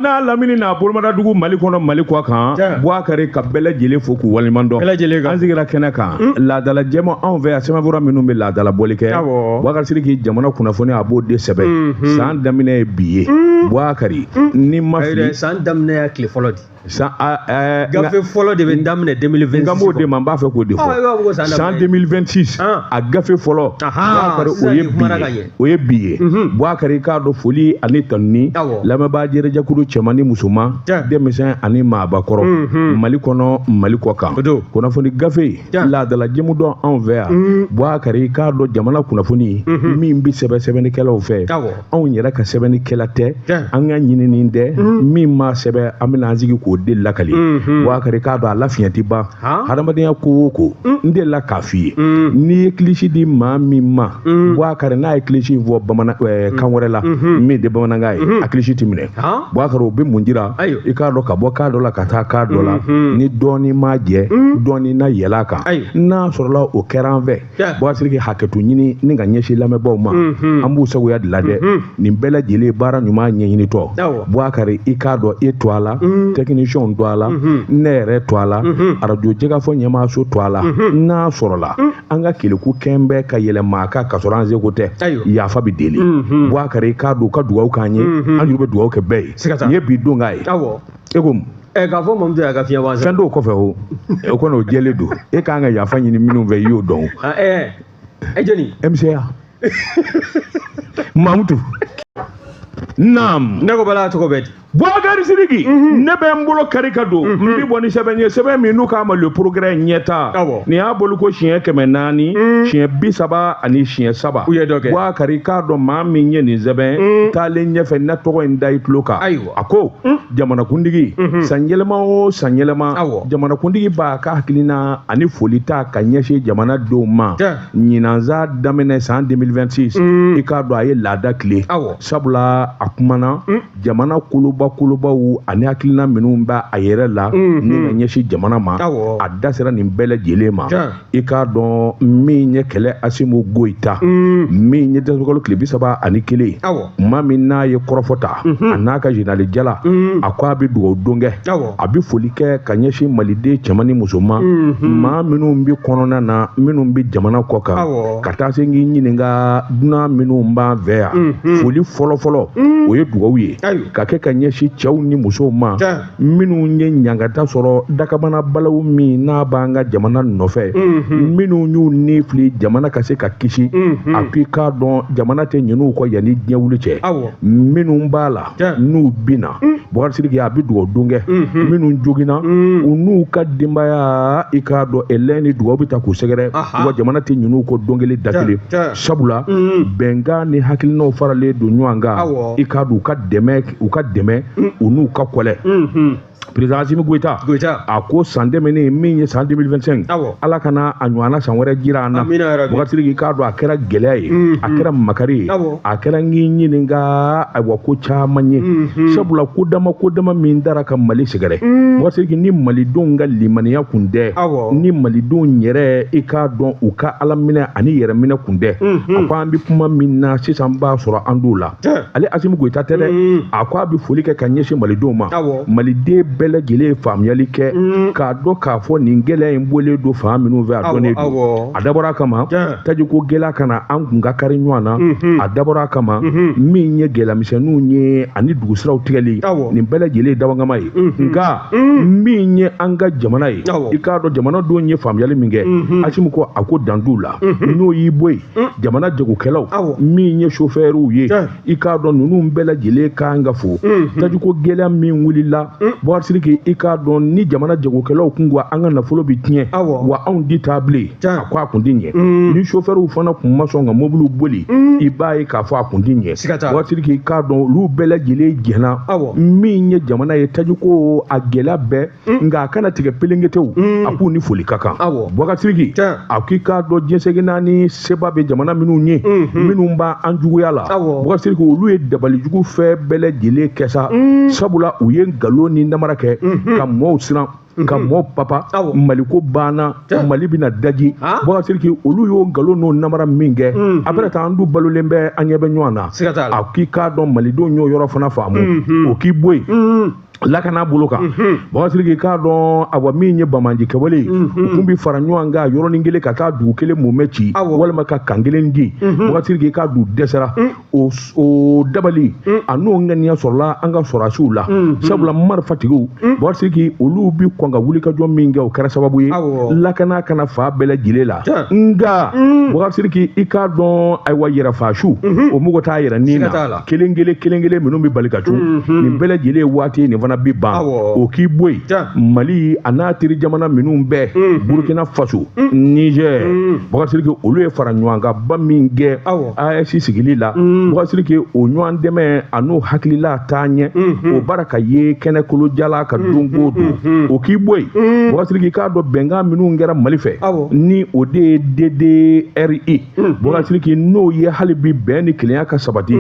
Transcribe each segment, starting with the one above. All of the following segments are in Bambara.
N'a lamini n'a bolomadadugu Mali kɔnɔ Mali kɔ kan Bubakari ka bɛɛ lajɛlen fo k'u waleɲuman dɔn an sigira kɛnɛ kan laadala jɛma anw fɛ yan sɛbɛnfura minnu bɛ laadala bɔli kɛ Bubakari Sidiki jamana kunnafoni a b'o de sɛbɛn san daminɛ ye bi ye Bubakari ni ma fili san daminɛ y'a tile fɔlɔ di san gafe fɔlɔ de bɛ daminɛ 2026 n kan b'o de ma n b'a fɛ k'o de fɔ san 2026 a gafe fɔlɔ Bubakari o ye bi ye o ye bi ye Bubakari i k'a dɔn foli ani tanuni lamɛnbaa jɛrɛjɛkulu cɛman ni musoman denmisɛn ani maabakɔrɔ Mali kɔnɔ Mali kɔ kan kunnafoni gafe laadala jɛmu dɔn anw fɛ yan Bubakari i k'a dɔn jamana kunnafoni min bɛ sɛbɛn sɛbɛnnikɛlaw fɛ anw yɛrɛ ka sɛbɛnnikɛla tɛ an ka ɲinini tɛ min maa sɛbɛn an bɛna an sigi k'o de lakali Bubakari k'a dɔn a lafiɲɛ tɛ ban hadamadenya ko o ko n delila k'a f'i ye n'i ye kilisi di maa min ma Bubakari n'a ye kilisi in fɔ bamanan kan wɛrɛ la min tɛ bamanankan ye a kilisi tɛ minɛ Bubakari o bɛ mun jira i k'a dɔn ka bɔ kan dɔ la ka taa kan dɔ la ni dɔɔnin ma jɛ dɔɔnin na yɛlɛ a kan n'a sɔrɔla o kɛra an fɛ Bubakari Sidiki hakɛto ɲini ni ka ɲɛsin lamɛnbaaw ma an b'u sagoya de la dɛ nin bɛɛ lajɛlen baara ɲuman ɲɛɲinitɔ Bubakari i k'a dɔn e to a la tɛkinisiyɛnw to a la ne yɛrɛ to a la arajo jɛkafɔ ɲɛmaaso to a la n'a sɔrɔla an ka keleku kɛn bɛ ka yɛlɛ maa kan ka sɔrɔ an seko tɛ yafa bɛ deli Bubakari i k'a dɔn u ka dugawu k'an ye an juru bɛ dugawu kɛ bɛɛ ye nin ye bi don k'a ye e ko ɛ k'a fɔ Mamutu y'a ka fiɲɛ bɔ fɛn t'o kɔfɛ o o kɔni o jɛlen don e k'an ka yafa ɲini minnu fɛ i y'o dɔn ɛ ɛ jɔni MCA Mamutu naam ne ko bala tɔgɔ bɛ di Bubakari Sidiki ne bɛ n bolo kari ka don n bɛ bɔ ni sɛbɛn ye sɛbɛn min n'u k'a ma Le Progrès ɲɛta nin y'a bolo ko siɲɛ 400 siɲɛ 33 u ye dɔ kɛ Bubakari k'a dɔn maa min ye nin sɛbɛn taalen ɲɛfɛ ne tɔgɔ in da i tulo kan a ko jamanakuntigi sanyɛlɛma o sanyɛlɛma jamanakuntigi b'a ka hakilina ani foli ta ka ɲɛsin jamanadenw ma ɲinansa daminɛ san 2026 i k'a dɔn a ye laada tilen sabula a kumana jamana koloba kolobaw ani hakilina minnu b'a a yɛrɛ la ni ka ɲɛsin jamana ma a da sera nin bɛɛ lajɛlen ma i k'a dɔn min ye kɛlɛ Asimu Goyita min ye desanburukalo tile 31 maa min n'a ye kɔrɔfɔ ta a n'a ka général Jala a ko a bɛ dugawu don kɛ a bɛ foli kɛ ka ɲɛsin maliden cɛman ni musoman maa minnu bɛ kɔnɔna na minnu bɛ jamana kɔ kan ka taa se k'i ɲininka dunan minnu b'an fɛ yan foli fɔlɔfɔlɔ o ye dugawu ye ka kɛ ka ɲɛsin cɛw ni musow ma minnu ye ɲangata sɔrɔ dakabana balawu min n'a b'an ka jamana nɔfɛ minnu y'u ni fili jamana ka se ka kisi a ko i k'a dɔn jamana tɛ ɲin'u kɔ yanni diɲɛ wuli cɛ minnu b'a la n'u binna Bubakari Sidiki a bɛ dugawu don kɛ minnu joginna u n'u ka denbaya i k'a dɔn ɛlɛn ni dugawu bɛ ta k'u sɛgɛrɛ wa jamana tɛ ɲin'u kɔ don kelen da kelen sabula bɛnkan ni hakilinaw faralen don ɲɔgɔn kan i k'a dɔn u ka dɛmɛ u n'u ka kɔlɛ président Asimi Goyita a ko san tɛmɛnen min ye san 2025 Ala kana a ɲɔgɔnna san wɛrɛ jira an na Bubakari Sidiki k'a dɔn a kɛra gɛlɛya ye a kɛra makari ye a kɛra n k'i ɲininka ayiwa ko caman ye sabula ko dama min dara ka Mali sɛgɛrɛ Bubakari Sidiki ni malidenw ka limaniya kun tɛ ni malidenw yɛrɛ i k'a dɔn u ka ala minɛ ani yɛrɛ minɛ kun tɛ a ko an bɛ kuma min na sisan b'a sɔrɔ an t'o la ale Asimi Goyita tɛ dɛ a ko a bɛ foli kɛ ka ɲɛsin malidenw ma maliden bɛɛ lajɛlen ye faamuyali kɛ k'a dɔn k'a fɔ nin gɛlɛya in bɔlen don fan minnu fɛ a dɔnnen don a dabɔra a kama tajiko gɛlɛya kana an kun ka kari ɲɔgɔn na a dabɔra a kama min ye gɛlɛyamisɛnninw ye ani dugusiraw tigɛli nin bɛɛ lajɛlen ye dabɔkama ye nka min ye an ka jamana ye i k'a dɔn jamanadenw ye faamuyali min kɛ Asimi ko a ko dan t'u la n'o y'i bɔ yen jamana jagokɛlaw min ye sofɛriw ye i k'a dɔn ninnu bɛɛ lajɛlen kan ka fo tajiko gɛlɛya min wulila Bubakari Sidiki i k'a dɔn ni jamana jagokɛlaw kun ko an ka nafolo bɛ tiɲɛ wa anw di taa bilen a ko a kun ti ɲɛ ni sofɛriw fana kun ma sɔn ka mobiliw boli i b'a ye k'a fɔ a kun ti ɲɛ Bubakari Sidiki i k'a dɔn olu bɛɛ lajɛlen jɛnna min ye jamana ye tajiko a gɛlɛya bɛɛ nka a kana tigɛ pelenketew a k'u ni foli ka kan Bubakari Sidiki a k'i k'a dɔn diɲɛ seleke naani seba bɛ jamana minnu ye minnu b'an juguya la Bubakari Sidiki olu ye dabalijugu fɛn bɛɛ lajɛlen kɛ sa sabula u ye nkalon ni namara kɛ. kɛ ka mɔɔw siran, ka mɔɔw papa, Mali ko banna, Mali bɛna daji. Boubacar Sidiki, olu y'o nkalon n'o namara min kɛ, a bɛna taa an du balolen bɛ, an ɲɛ bɛ ɲɔgɔn na. A k'i k'a dɔn, malidenw y'o yɔrɔ fana faamu. O k'i bɔ yen, lakana bolo kan, Boubacar Sidiki, k'a dɔn, awa, min ye bamanji kɛwale ye, u kun bi fara ɲɔgɔn kan yɔrɔnin kelen ka taa dugu kelen mumɛ ci walima ka kan kelen di. Boubacar Sidiki, k'a du dɛsɛra, o dabali a n'o ŋaniya sɔrɔla an ka sɔrɔdasiw la, sabula marifatigiw, Boubacar Sidiki, olu bi kɔn ka wulikajɔ min kɛ, o kɛra sababu ye lakana kana fa bɛɛ lajɛlen la. Nka Boubacar Sidiki, i k'a dɔn, ayiwa, yɛrɛfasiw, o mago t'a yɛrɛ ni na, kelen kelen kelen kelen minnu bɛ bali ka cun, nin bɛɛ lajɛlen ye waati nin fana bi ban. O k'i bɔ yen, Mali a n'a teri jamana minnu bɛɛ, Burukina Faso, Niger, Boubacar Sidiki, olu ye fara ɲɔgɔn kan ba min kɛ AES sigili la, Boubacar Sidiki, o ɲɔgɔn dɛmɛ a n'o hakilila taa ɲɛ, o baara ka ye kɛnɛ kolo jala ka don o don. O k'i bɔ yen, Boubacar Sidiki, k'a dɔn, bɛnkan minnu kɛra Mali fɛ, ni o de ye DDRI, Boubacar Sidiki, n'o ye hali bi bɛn ni kelenya ka sabati.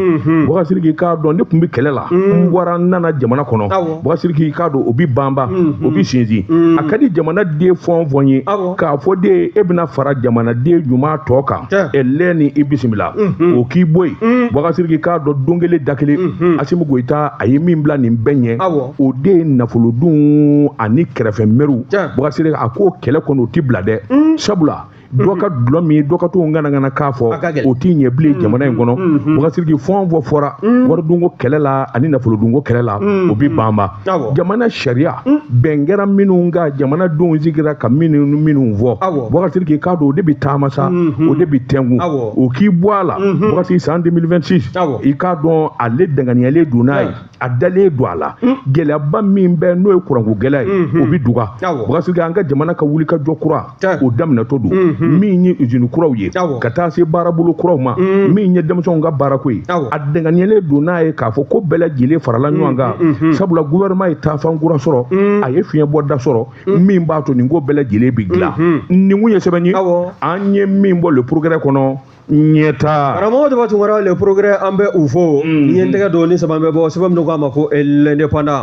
Boubacar Sidiki, k'a dɔn, ne tun bɛ kɛlɛ la, n bɔra, n nana jamana kɔnɔ. Boubacar Sidiki, k'a dɔn, o bi banba, o bi sinsin. A ka di jamanaden fɛn o fɛn ye k'a fɔ de e bɛna fara jamanaden ɲuman tɔ kan, ɛlɛ ni i bisimila. O k'i bɔ yen, Boubacar Sidiki, k'a dɔn, don kelen da kelen, Assimi Goïta a ye min bila nin bɛɛ ɲɛ, o de ye nafolodun ani kɛrɛfɛmɛriw. Boubacar Sidiki, a k'o kɛlɛ kɔni, o ti bila dɛ, sabula dɔ ka dulɔ min, dɔ ka t'o ŋanaŋana k'a fɔ, o t'i ɲɛ bilen jamana in kɔnɔ. Boubacar Sidiki, fɛn o fɛn fɔra waridunko kɛlɛ la ani nafolodunko kɛlɛ la, o bi banba. Jamana sariya bɛn kɛra minnu kan, jamanadenw sigira ka minnu fɔ, Boubacar Sidiki, k'a dɔn, o de bi taama sa, o de bi tɛnku. O k'i bɔ a la, Boubacar Sidiki, san 2026, i k'a dɔn, ale danganiyalen don n'a ye, a dalen don a la, gɛlɛyaba min bɛ, n'o ye kuranko gɛlɛya ye, o bi duga. Boubacar Sidiki, an ka jamana ka wulikajɔ kura, o daminɛtɔ don, min ye usine kuraw ye ka taa se baarabolo kuraw ma, min ye denmisɛnw ka baarako ye, a danganiyalen don n'a ye k'a fɔ ko bɛɛ lajɛlen farala ɲɔgɔn kan, sabula gouvernement ye taafan kura sɔrɔ, a ye fiɲɛbɔda sɔrɔ min b'a to nin ko bɛɛ lajɛlen bi dilan. Nin kun ye sɛbɛn ye an ye min bɔ Le Progrès kɔnɔ. Ɲɛta karamɔgɔ Daba Tunkara, Le Progrès, an bɛ u fo. Ni ye n tɛgɛ don ni sɛbɛn bɛ bɔ, sɛbɛn min k'a ma ko L'Indépendant.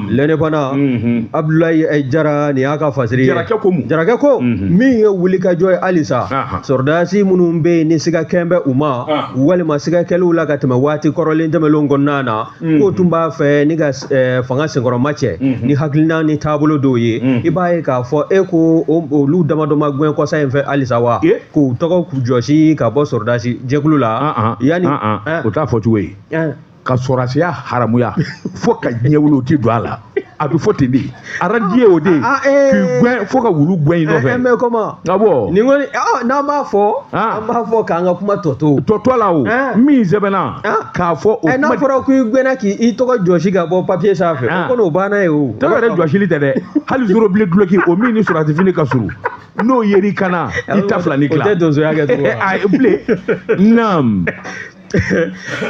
L'Indépendant, Abdoulaye Jara, nin y'a ka fasiri ye. Jarakɛ ko mun? Jarakɛ ko min ye wulikajɔ ye halisa, sɔrɔdasi minnu bɛ yen ni siga kɛn bɛ u ma walima siga kɛliw la ka tɛmɛ waati kɔrɔlen tɛmɛnlenw kɔnɔna na, k'o tun b'a fɛ ni ka fanga senkɔrɔma cɛ ni hakilina ni taabolo dɔw ye, i b'a ye k'a fɔ e ko olu damadɔ ma gɛn kɔsa in fɛ halisa wa, k'u tɔgɔ k'u jɔsi ka bɔ sɔrɔdasi jɛkulu la. Yanni o t'a fɔ cogo ye ka sɔrɔdasiya haramuya fo ka diɲɛ wuli, o ti don a la. A bɛ fɔ ten de, aradi ye o de ye, k'i gɛn fo ka wulu gɛn i nɔfɛ. Mais comment? Awɔ. Nin kɔni, n'an b'a fɔ, an b'a fɔ k'an ka kuma tɔ to. Tɔ to la o. Min sɛbɛnna k'a fɔ o kuma. N'a fɔra k'i gɛnna k'i tɔgɔ jɔsi ka bɔ papier sanfɛ, o kɔni o banna ye o. Tɔgɔ yɛrɛ jɔsili tɛ dɛ, hali zoro bilen duloki o min ni sɔrɔdasi fini ka surun, n'o yer'i kana, i ta fila ni tila. O tɛ donsoya kɛ tugun. Ayi bilen. Naam.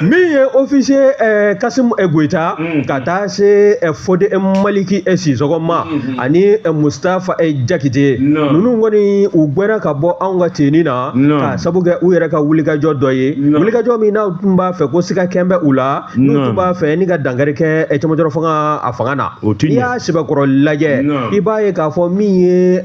Min ye officier Kassim Goïta ka taa se Fode Maliki Sissoko ma ani Mustafa Jakite, ninnu kɔni u gɛnna ka bɔ anw ka tenni na ka sabu kɛ u yɛrɛ ka wulikajɔ dɔ ye, wulikajɔ min n'a tun b'a fɛ ko siga kɛn bɛ u la, n'u tun b'a fɛ ni ka dankari kɛ cɛmancɛrɔ fanga a fanga na. N'i y'a sɛbɛkɔrɔ lajɛ, i b'a ye k'a fɔ min ye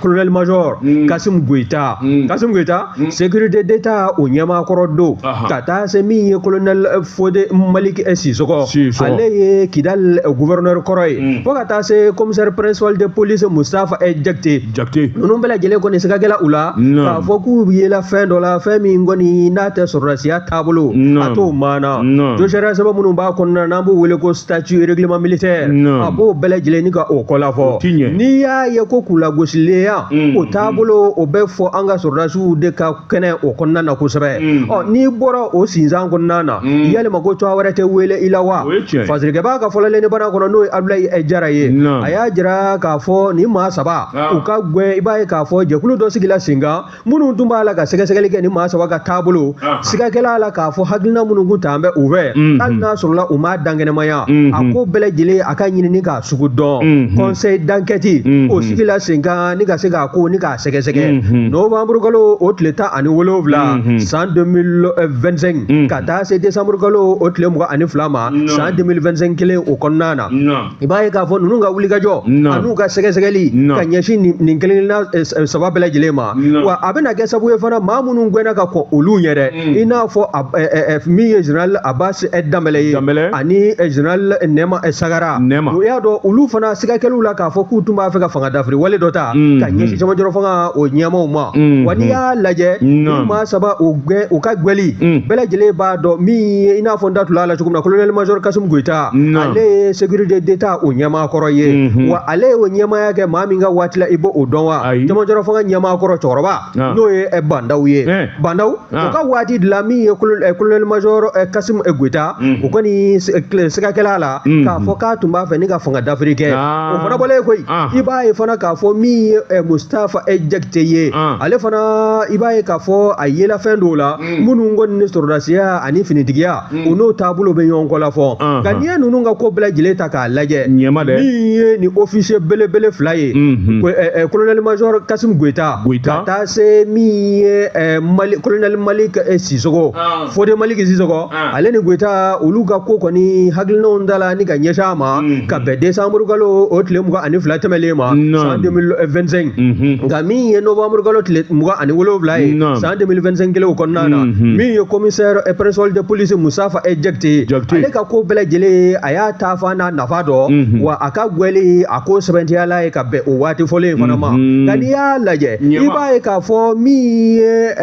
colonel major Kassim Goïta, Kassim Goïta, sécurité d'État o ɲɛmaakɔrɔ don, ka taa se min ye colonel Fode Malik Sissoko, ale ye Kidal gouverneur kɔrɔ ye, fo ka taa se commissaire principal de police Mustafa Jakite. Ninnu bɛɛ lajɛlen kɔni sigakɛla u la k'a fɔ k'u yela fɛn dɔ la, fɛn min kɔni n'a tɛ sɔrɔdasiya taabolo a t'o maana. Josariya sɛbɛn minnu b'a kɔnɔna n'an b'o wele ko statut règlement militaire, a b'o bɛɛ lajɛlen ni ka o kɔlafɔ. N'i y'a ye ko k'u lagosilenya o taabolo, o bɛ fɔ an ka sɔrɔdasiw de ka kɛnɛ o kɔnɔna na kosɛbɛ. Ɔ n'i bɔra o sinzan kɔnɔna na, yalima ko tɔgɔ wɛrɛ tɛ wele i la wa? Fasirikɛbaa ka fɔlɔlen ne bana kɔnɔ, n'o ye Abdoulaye Jara ye, a y'a jira k'a fɔ nin maa saba u ka gɛn, i b'a ye k'a fɔ jɛkulu dɔ sigila sen kan minnu tun b'a la ka sɛgɛsɛgɛli kɛ nin maa saba ka taabolo, sigakɛla la k'a fɔ hakilina minnu kun t'an bɛ u fɛ, hali n'a sɔrɔla u m'a dankɛnɛmaya, a ko bɛɛ lajɛlen a ka ɲinini k'a sugu dɔn. Conseil d'enquête o sigila sen kan ni ka se k'a ko ni k'a sɛgɛsɛgɛ novembre kalo o tile 17 san 2025 ka taa se décembre kalo o tile 22 ma san 2025 kelen o kɔnɔna na. I b'a ye k'a fɔ ninnu ka wulikajɔ an'u ka sɛgɛsɛgɛli ka ɲɛsin nin kelen-kelenna saba bɛɛ lajɛlen ma. Wa a bɛna kɛ sababu ye fana maa minnu gɛnna ka kɔn olu ɲɛ dɛ, i n'a fɔ min ye général Abbas Danbɛlɛ ye ani général Nɛma Sagara. O y'a dɔn olu fana sigakɛliw la k'a fɔ k'u tun b'a fɛ ka fanga dafiri wale dɔ ta ka ɲɛsin cɛmancɛ fanga o ɲɛmaaw ma. Wa n'i y'a lajɛ ni maa saba u ka gwɛli bɛɛ lajɛlen b'a dɔn min ye, i n'a fɔ n da tula la cogo min na, colonel major Kassim Goïta, ale ye sécurité d'État o ɲɛmaa kɔrɔ ye. Wa ale ye o ɲɛmaaya kɛ maa min ka waati la, i b'o dɔn wa? Cɛmancɛ fanga ɲɛmaa kɔrɔ cɛkɔrɔba n'o ye Bandaw ye. Bandaw o ka waati de la min ye colonel major Kassim Goïta, o kɔni sigakɛla la k'a fɔ k'a tun b'a fɛ ni ka fanga dafiri kɛ. O fana bɔlen koyi, i b'a ye fana k'a fɔ min ye Moustapha Diakité ye, ale fana i b'a ye k'a fɔ a yela fɛn dɔw la minnu kɔni ni sɔrɔdasiya ani finitigiya u n'o taabolo bɛ ɲɔgɔn kɔ la fɔ. Nka n'i ye ninnu ka ko bɛɛ lajɛlen ta k'a lajɛ, min ye nin officier belebele fila ye, colonel major Kassim Goïta ka taa se min ye colonel Malik Sissoko, Fodé Malik Sissoko, ale ni Goïta olu ka ko kɔni hakilinaw da la ni ka ɲɛsin a ma ka bɛn décembre kalo o tile 22 tɛmɛlen ma san 2025. Nka min ye novembre kalo tile 27 ye san 2025 kelen o kɔnɔna na, min ye commissaire principal de police Moustapha Diakité, ale ka ko bɛɛ lajɛlen a y'a taafan n'a nafa dɔn, wa a ka gwɛli a ko sɛbɛntiyala ye ka bɛn o waati fɔlen fana ma. Nka n'i y'a lajɛ, i b'a ye k'a fɔ min ye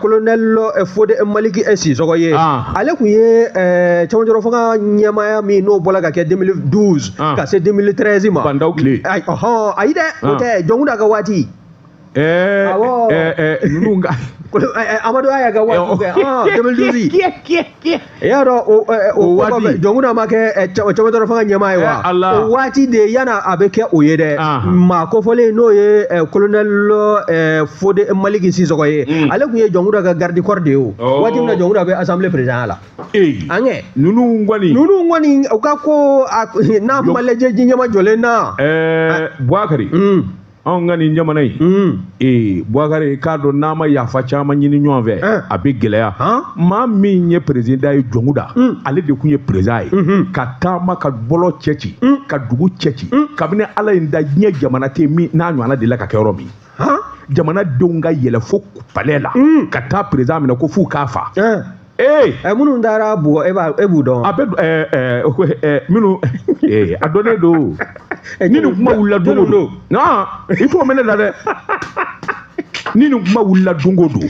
colonel Fodé Malik Sissoko ye, ale tun ye cɛmancɛ fanga ɲɛmaaya min n'o bɔra ka kɛ 2012 ka se 2013 ma. Bandaw tile. Ayi dɛ, o tɛ Jɔnkunda ka waati. Ninnu ka Amadu Aya ka waati kɛ 2012. I y'a dɔn o waati Jɔnkunda ma kɛ cɛmancɛ fanga ɲɛmaa ye wa? O waati de yan'a a bɛ kɛ o ye dɛ, maa kofɔlen n'o ye colonel Fodé Malik Sissoko ye, ale tun ye Jɔnkunda ka garde corps de ye o waati min na Jɔnkunda bɛ assemblée président la. An kɛ ninnu kɔni u ka ko n'a ma lajɛ ji ɲɛma jɔlen na. Bouakari, anw ka nin jamana in, Bouakari, k'a dɔn n'a ma yafa caman ɲini ɲɔgɔn fɛ a bɛ gɛlɛya. Maa min ye président ye Jɔnkuda, ale de tun ye président ye ka taama ka bɔlɔ cɛ ci ka dugu cɛ ci kabini Ala ye da diɲɛ jamana tɛ min n'a ɲɔgɔnna delila ka kɛ yɔrɔ min. Jamanadenw ka yɛlɛ fo palais la ka taa président minɛ ko f'u k'a fa. Minnu taara bugɔ e b'u dɔn. A bɛ minnu a dɔnnen don. Ni nin kuma wulila don o don, non, i t'o mɛn ne la dɛ. Ni nin kuma wulila don o don,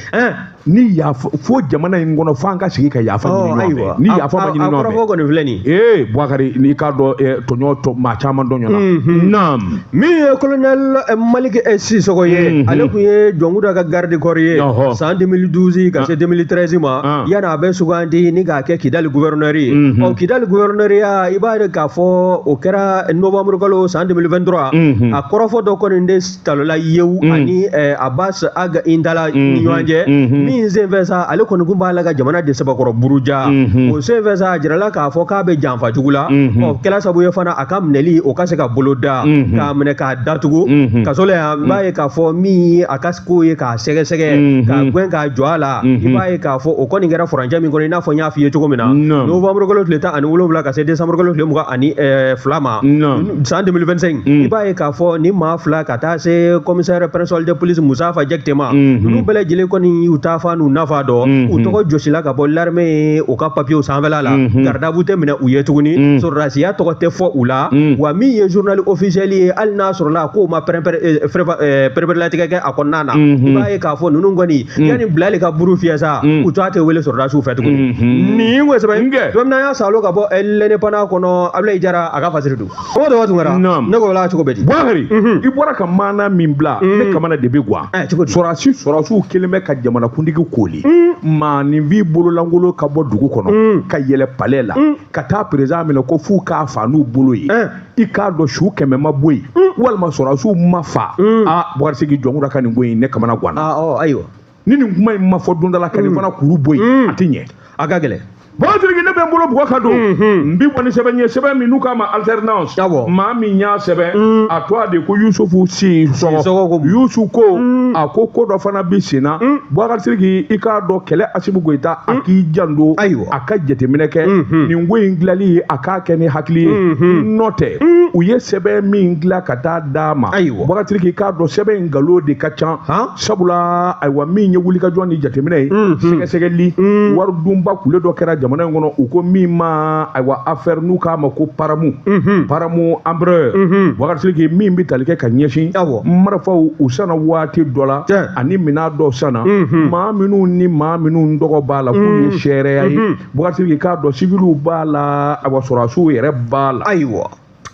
ni yafa fo jamana in kɔnɔ f'an ka sigi ka yafa ɲini ɲɔgɔn fɛ. Ni yafa ma ɲini ɲɔgɔn fɛ. A kɔrɔfɔ kɔni filɛ nin ye. Bouakari, n'i k'a dɔn tɔɲɔ maa caman dɔn ɲɔgɔn na. Naam. Min ye colonel Malik Sissoko ye, ale tun ye Jɔnkuda ka garde corps ye san 2012 ka se 2013 ma, yanni a bɛ sugandi ni k'a kɛ Kidali gouverneur ye. Ɔ Kidali gouverneur ya, i b'a ye k'a fɔ o kɛra novembre kalo san 2023. A kɔrɔfɔ dɔ kɔni de talola Yewu ani Abbas Ag Indala ni ɲɔgɔn cɛ. Min senfɛ sa, ale kɔni kun b'a la ka jamana de sɛbɛkɔrɔ buruja. O senfɛ sa, a jirala k'a fɔ k'a bɛ janfa jugu la. Ɔ kɛla sababu ye fana a ka minɛli o ka se ka bolo da k'a minɛ k'a datugu kaso la yan. I b'a ye k'a fɔ min ye a ka ko ye k'a sɛgɛsɛgɛ k'a gɛn k'a jɔ a la. I b'a ye k'a fɔ o kɔni kɛra furancɛ min kɔnɔ, i n'a fɔ n y'a f'i ye cogo min na, novembre kalo tile 17 ka se décembre kalo tile 22 ma san 2025. I b'a ye k'a fɔ ni maa fila ka taa se commissaire principal de police Moustapha Diakité ma, ninnu bɛɛ lajɛlen kɔni y'u taafan n'u nafa dɔn. U tɔgɔ jɔsila ka bɔ l'armée o ka papiyew sanfɛla la, garde à vue tɛ minɛ u ye tuguni, sɔrɔdasiya tɔgɔ tɛ fɔ u la. Wa min ye journal officiel ye, hali n'a sɔrɔla k'o ma pɛrɛn-pɛrɛlatigɛ kɛ a kɔnɔna na, i b'a ye k'a fɔ ninnu kɔni yanni bilali ka buru fiyɛ sa, u t'a tɛ wele sɔrɔdasiw fɛ tuguni. Nin ko sɛbɛn don min na, an y'a salo ka bɔ l'Indépendant kɔnɔ, Abdoulaye Jara a ka fasiri don. O de Tunkara, ne ko la cogo bɛ di? Bouakari, i bɔra ka maana min bila, ne kamana de bɛ guwan. Sɔrɔdasiw kelen bɛ ka jamanakuntigi koli. Maaninfin bololankolon ka bɔ dugu kɔnɔ ka yɛlɛ palais la ka taa président minɛ ko f'u k'a fa n'u bolo ye. I k'a dɔn su 100 ma bɔ yen walima sɔrɔdasiw ma fa. Bouakari Sigi Jɔnkunda ka nin ko in ne kamana guwanna. Ayiwa. Ni nin kuma in ma fɔ don dɔ la ka nin fana kuru bɔ yen, a tɛ ɲɛ. A ka gɛlɛn. Bubakari Sidiki, ne bɛ n bolo bugɔ ka don, n bi bɔ ni sɛbɛn ye, sɛbɛn min n'u k'a ma Alternance. Maa min y'a sɛbɛn, a tɔgɔ de ko Yusufu Sisɔgɔ. Yusu ko, a ko ko dɔ fana bi sen na. Bubakari Sidiki, i k'a dɔn kɛlɛ Asimi Goyita, a k'i janto, a ka jateminɛ kɛ nin ko in dilanli ye, a k'a kɛ ni hakili ye. N'o tɛ, u ye sɛbɛn min dilan ka taa d'a ma, Bubakari Sidiki, i k'a dɔn sɛbɛn in nkalon de ka ca. Sabula ayiwa, min ye wulikajɔ ni jateminɛ ye, sɛgɛsɛgɛli wari dunba kule dɔ kɛra jamana in kɔnɔ, u ko min ma ayiwa affaire n'u k'a ma ko Paramu, Paramu Empereur. Bubakari Sidiki, min bɛ tali kɛ ka ɲɛsin marifaw u sanna waati dɔ la ani minɛn dɔw sanna, maa minnu ni maa minnu tɔgɔ b'a la k'u ye seereya ye. Bubakari Sidiki, k'a dɔn siviliw b'a la, ayiwa sɔrɔdasiw yɛrɛ b'a la. Ayiwa.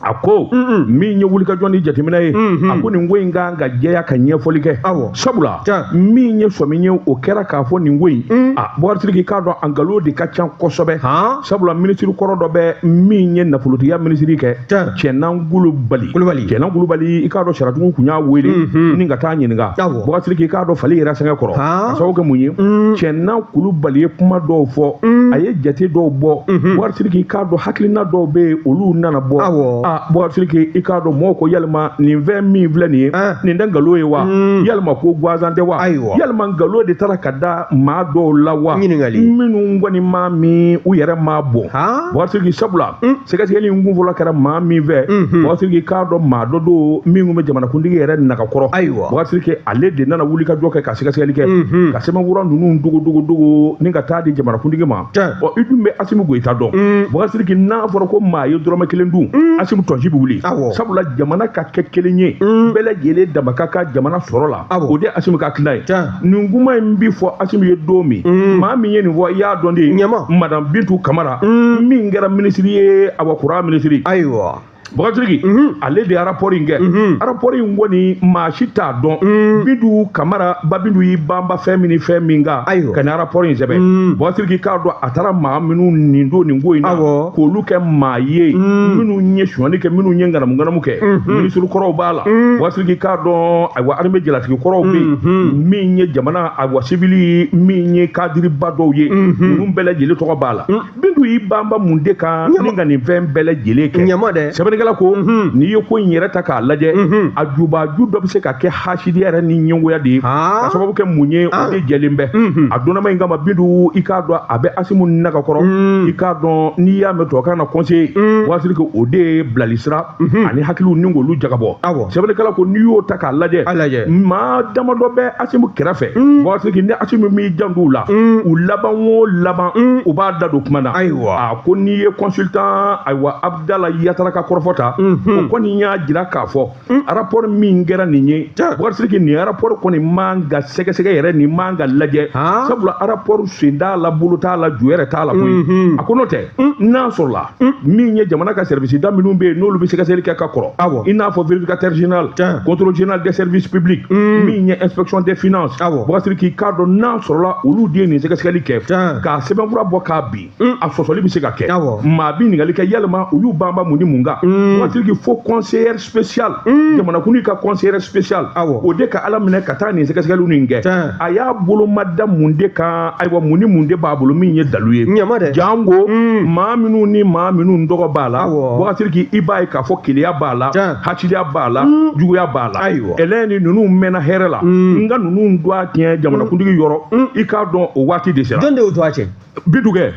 A ko min ye wulikajɔ ni jateminɛ ye, a ko nin ko in kan ka jɛya ka ɲɛfɔli kɛ. Sabula min ye sɔmi ye, o kɛra k'a fɔ nin ko in, a Bubakari Sidiki, k'a dɔn a nkalon de ka ca kosɛbɛ. Sabula minisiri kɔrɔ dɔ bɛ min ye nafolotigiya minisiri kɛ, Cɛnan Kulubali. Cɛnan Kulubali, i k'a dɔn saratigiw kun y'a wele ni ka taa ɲininka. Bubakari Sidiki, k'a dɔn fali yɛrɛ sɛgɛn kɔrɔ, ka sababu kɛ mun ye? Cɛnan Kulubali ye kuma dɔw fɔ, a ye jate dɔw bɔ. Bubakari Sidiki, k'a dɔn hakilina dɔw bɛ yen, olu nana bɔ. Bubakari Sidiki, i k'a dɔn mɔgɔw ko yalima nin fɛn min filɛ nin ye, nin tɛ nkalon ye wa? Yalima ko gansan tɛ wa? Yalima nkalon de taara ka da maa dɔw la wa, minnu kɔni maa min u yɛrɛ maa bɔ? Bubakari Sidiki, sabula sɛgɛsɛgɛli in kunfɔlɔ kɛra maa min fɛ, Bubakari Sidiki, k'a dɔn maa dɔ don min tun bɛ jamanakuntigi yɛrɛ nagakɔrɔ. Bubakari Sidiki, ale de nana wuli ka jɔ kɛ ka sɛgɛsɛgɛli kɛ, ka sɛbɛnfura ninnu dogo dogo dogo ni ka taa di jamanakuntigi ma. Ɔ, i dun bɛ Asimi Goyita dɔn. Bubakari Sidiki, n'a fɔra ko maa ye dɔrɔmɛ kelen dun, Asimi tɔnsi bɛ wuli. Sabula jamana ka kɛ kelen ye, bɛɛ lajɛlen dama ka kan jamana sɔrɔ la, o de ye Asimi ka hakilina ye. Nin kuma in bi fɔ Asimi ye don min, maa min ye nin fɔ, i y'a dɔn de, Madame Bintu Kamara, min kɛra minisiri ye, awa courant minisiri. Ayiwa. Bubakari Sidiki, ale de ye rapport in kɛ. Rapport in kɔni, maa si t'a dɔn Bintu Kamara, ba Bintu y'i banba fɛn min ni fɛn min kan ka nin rapport in sɛbɛn. Bubakari Sidiki, k'a dɔn a taara maa minnu nin don nin ko in na, k'olu kɛ maa ye minnu ye sonyali kɛ, minnu ye ŋanamu ŋanamu kɛ. Minisiri kɔrɔw b'a la. Bubakari Sidiki, k'a dɔn ayiwa armée jalatigi kɔrɔw bɛ yen, min ye jamana ayiwa sivili, min ye kadiriba dɔw ye, ninnu bɛɛ lajɛlen tɔgɔ b'a la. Bintu y'i banba mun de kan ni ka nin fɛn bɛɛ lajɛlen kɛ? Sɛbɛnnikɛla ko n'i ye ko in yɛrɛ ta k'a lajɛ, a jubaju dɔ bɛ se ka kɛ hasidiya yɛrɛ ni ɲɛngoya de ye. Ka sababu kɛ mun ye? O de jɛlen bɛ a donnama in kama. Bintu, i k'a dɔn a bɛ Asimu nagakɔrɔ. I k'a dɔn n'i y'a mɛn tubabukan na conseiller, Bubakari Sidiki, o de ye bilali sira ani hakiliw ni k'olu jagabɔ. Sɛbɛnnikɛla ko n'i y'o ta k'a lajɛ, maa damadɔ bɛ Asimu kɛrɛfɛ. Bubakari Sidiki, ni Asimu m'i janto u la, u laban o laban u b'a da don kuma na. A ko n'i ye consultant ayiwa Abdala Yatara ka kɔrɔfɔ ta, o kɔni y'a jira k'a fɔ rapport min kɛra nin ye, Bubakari Sidiki, nin rapport kɔni man ka sɛgɛsɛgɛ yɛrɛ, nin man ka lajɛ. Sabula rapport sen t'a la, bolo t'a la, ju yɛrɛ t'a la koyi. A ko n'o tɛ, n'a sɔrɔla min ye jamana ka service da minnu bɛ yen, n'olu bɛ sɛgɛsɛgɛli kɛ ka kɔrɔ, i n'a fɔ vérificateur général, contrôle général des services publics, min ye inspection des finances, Bubakari Sidiki, k'a dɔn n'a sɔrɔla olu de ye nin sɛgɛsɛgɛli kɛ k'a sɛbɛnfura bɔ k'a bin, a sɔsɔli bɛ se ka kɛ. Maa bɛ ɲininkali kɛ yalima u y'u banba mun ni mun kan? Bubakari Sidiki, fo conseiller spécial, jamanakuntigi ka conseiller spécial, o de ka ala minɛ ka taa nin sɛgɛsɛgɛliw nin kɛ. A y'a boloma da mun de kan? Ayiwa, mun ni mun de b'a bolo min ye dalu ye? Jango maa minnu ni maa minnu tɔgɔ b'a la, Bubakari Sidiki, i b'a ye k'a fɔ keleya b'a la, hasidiya b'a la, juguya b'a la. Ɛlɛn ni ninnu mɛnna hɛrɛ la, n ka ninnu don a tiɲɛ jamanakuntigi yɔrɔ, i k'a dɔn o waati de sera. Jɔn de y'o to a cɛ? Bintu kɛ.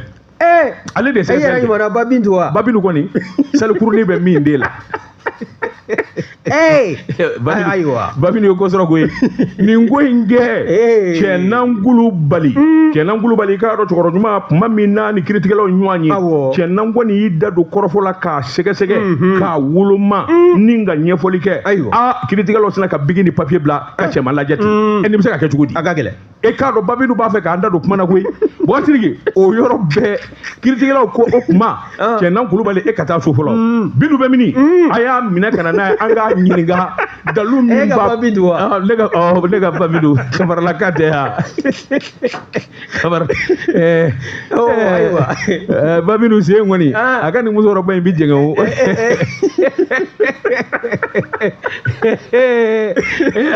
Ale de sɛgɛsɛgɛli kɛ. E yɛrɛ ɲumanna ba Bintu wa? Ba Bintu kɔni, salikurunin bɛ min den la. Ayiwa. Ba Bintu ye ko sɔrɔ koyi. Nin ko in kɛ, Cɛnan Kulubali. Cɛnan Kulubali, i k'a dɔn cɛkɔrɔba ɲuman, kuma min n'a ni kiiritigɛlaw ɲɔgɔn ye, Cɛnan kɔni y'i da don kɔrɔfɔ la k'a sɛgɛsɛgɛ, k'a woloma ni ka ɲɛfɔli kɛ. Aa, kiiritigɛlaw sina ka bigi ni papiye bila ka cɛman lajɛ ten. Nin bɛ se ka kɛ cogo di? A ka gɛlɛn. E k'a dɔn Ba Bintu b'a fɛ k'an da don kuma na koyi. Bubakari Sidiki, o yɔrɔ bɛɛ kiiritigɛlaw ko o kuma, Cɛnan Kulubali, e ka taa so fɔlɔ. Bintu bɛ mini? A y'a minɛ ka na n'a ye, an k'a ɲininka Dalu min E ka Babidu wa? Ah, ne ka Babidu Kamaralaka tɛ ya. Kamara Oh, ayiwa. Babidu sen kɔni Ah. a ka nin musokɔrɔba in bi jɛngɛ o.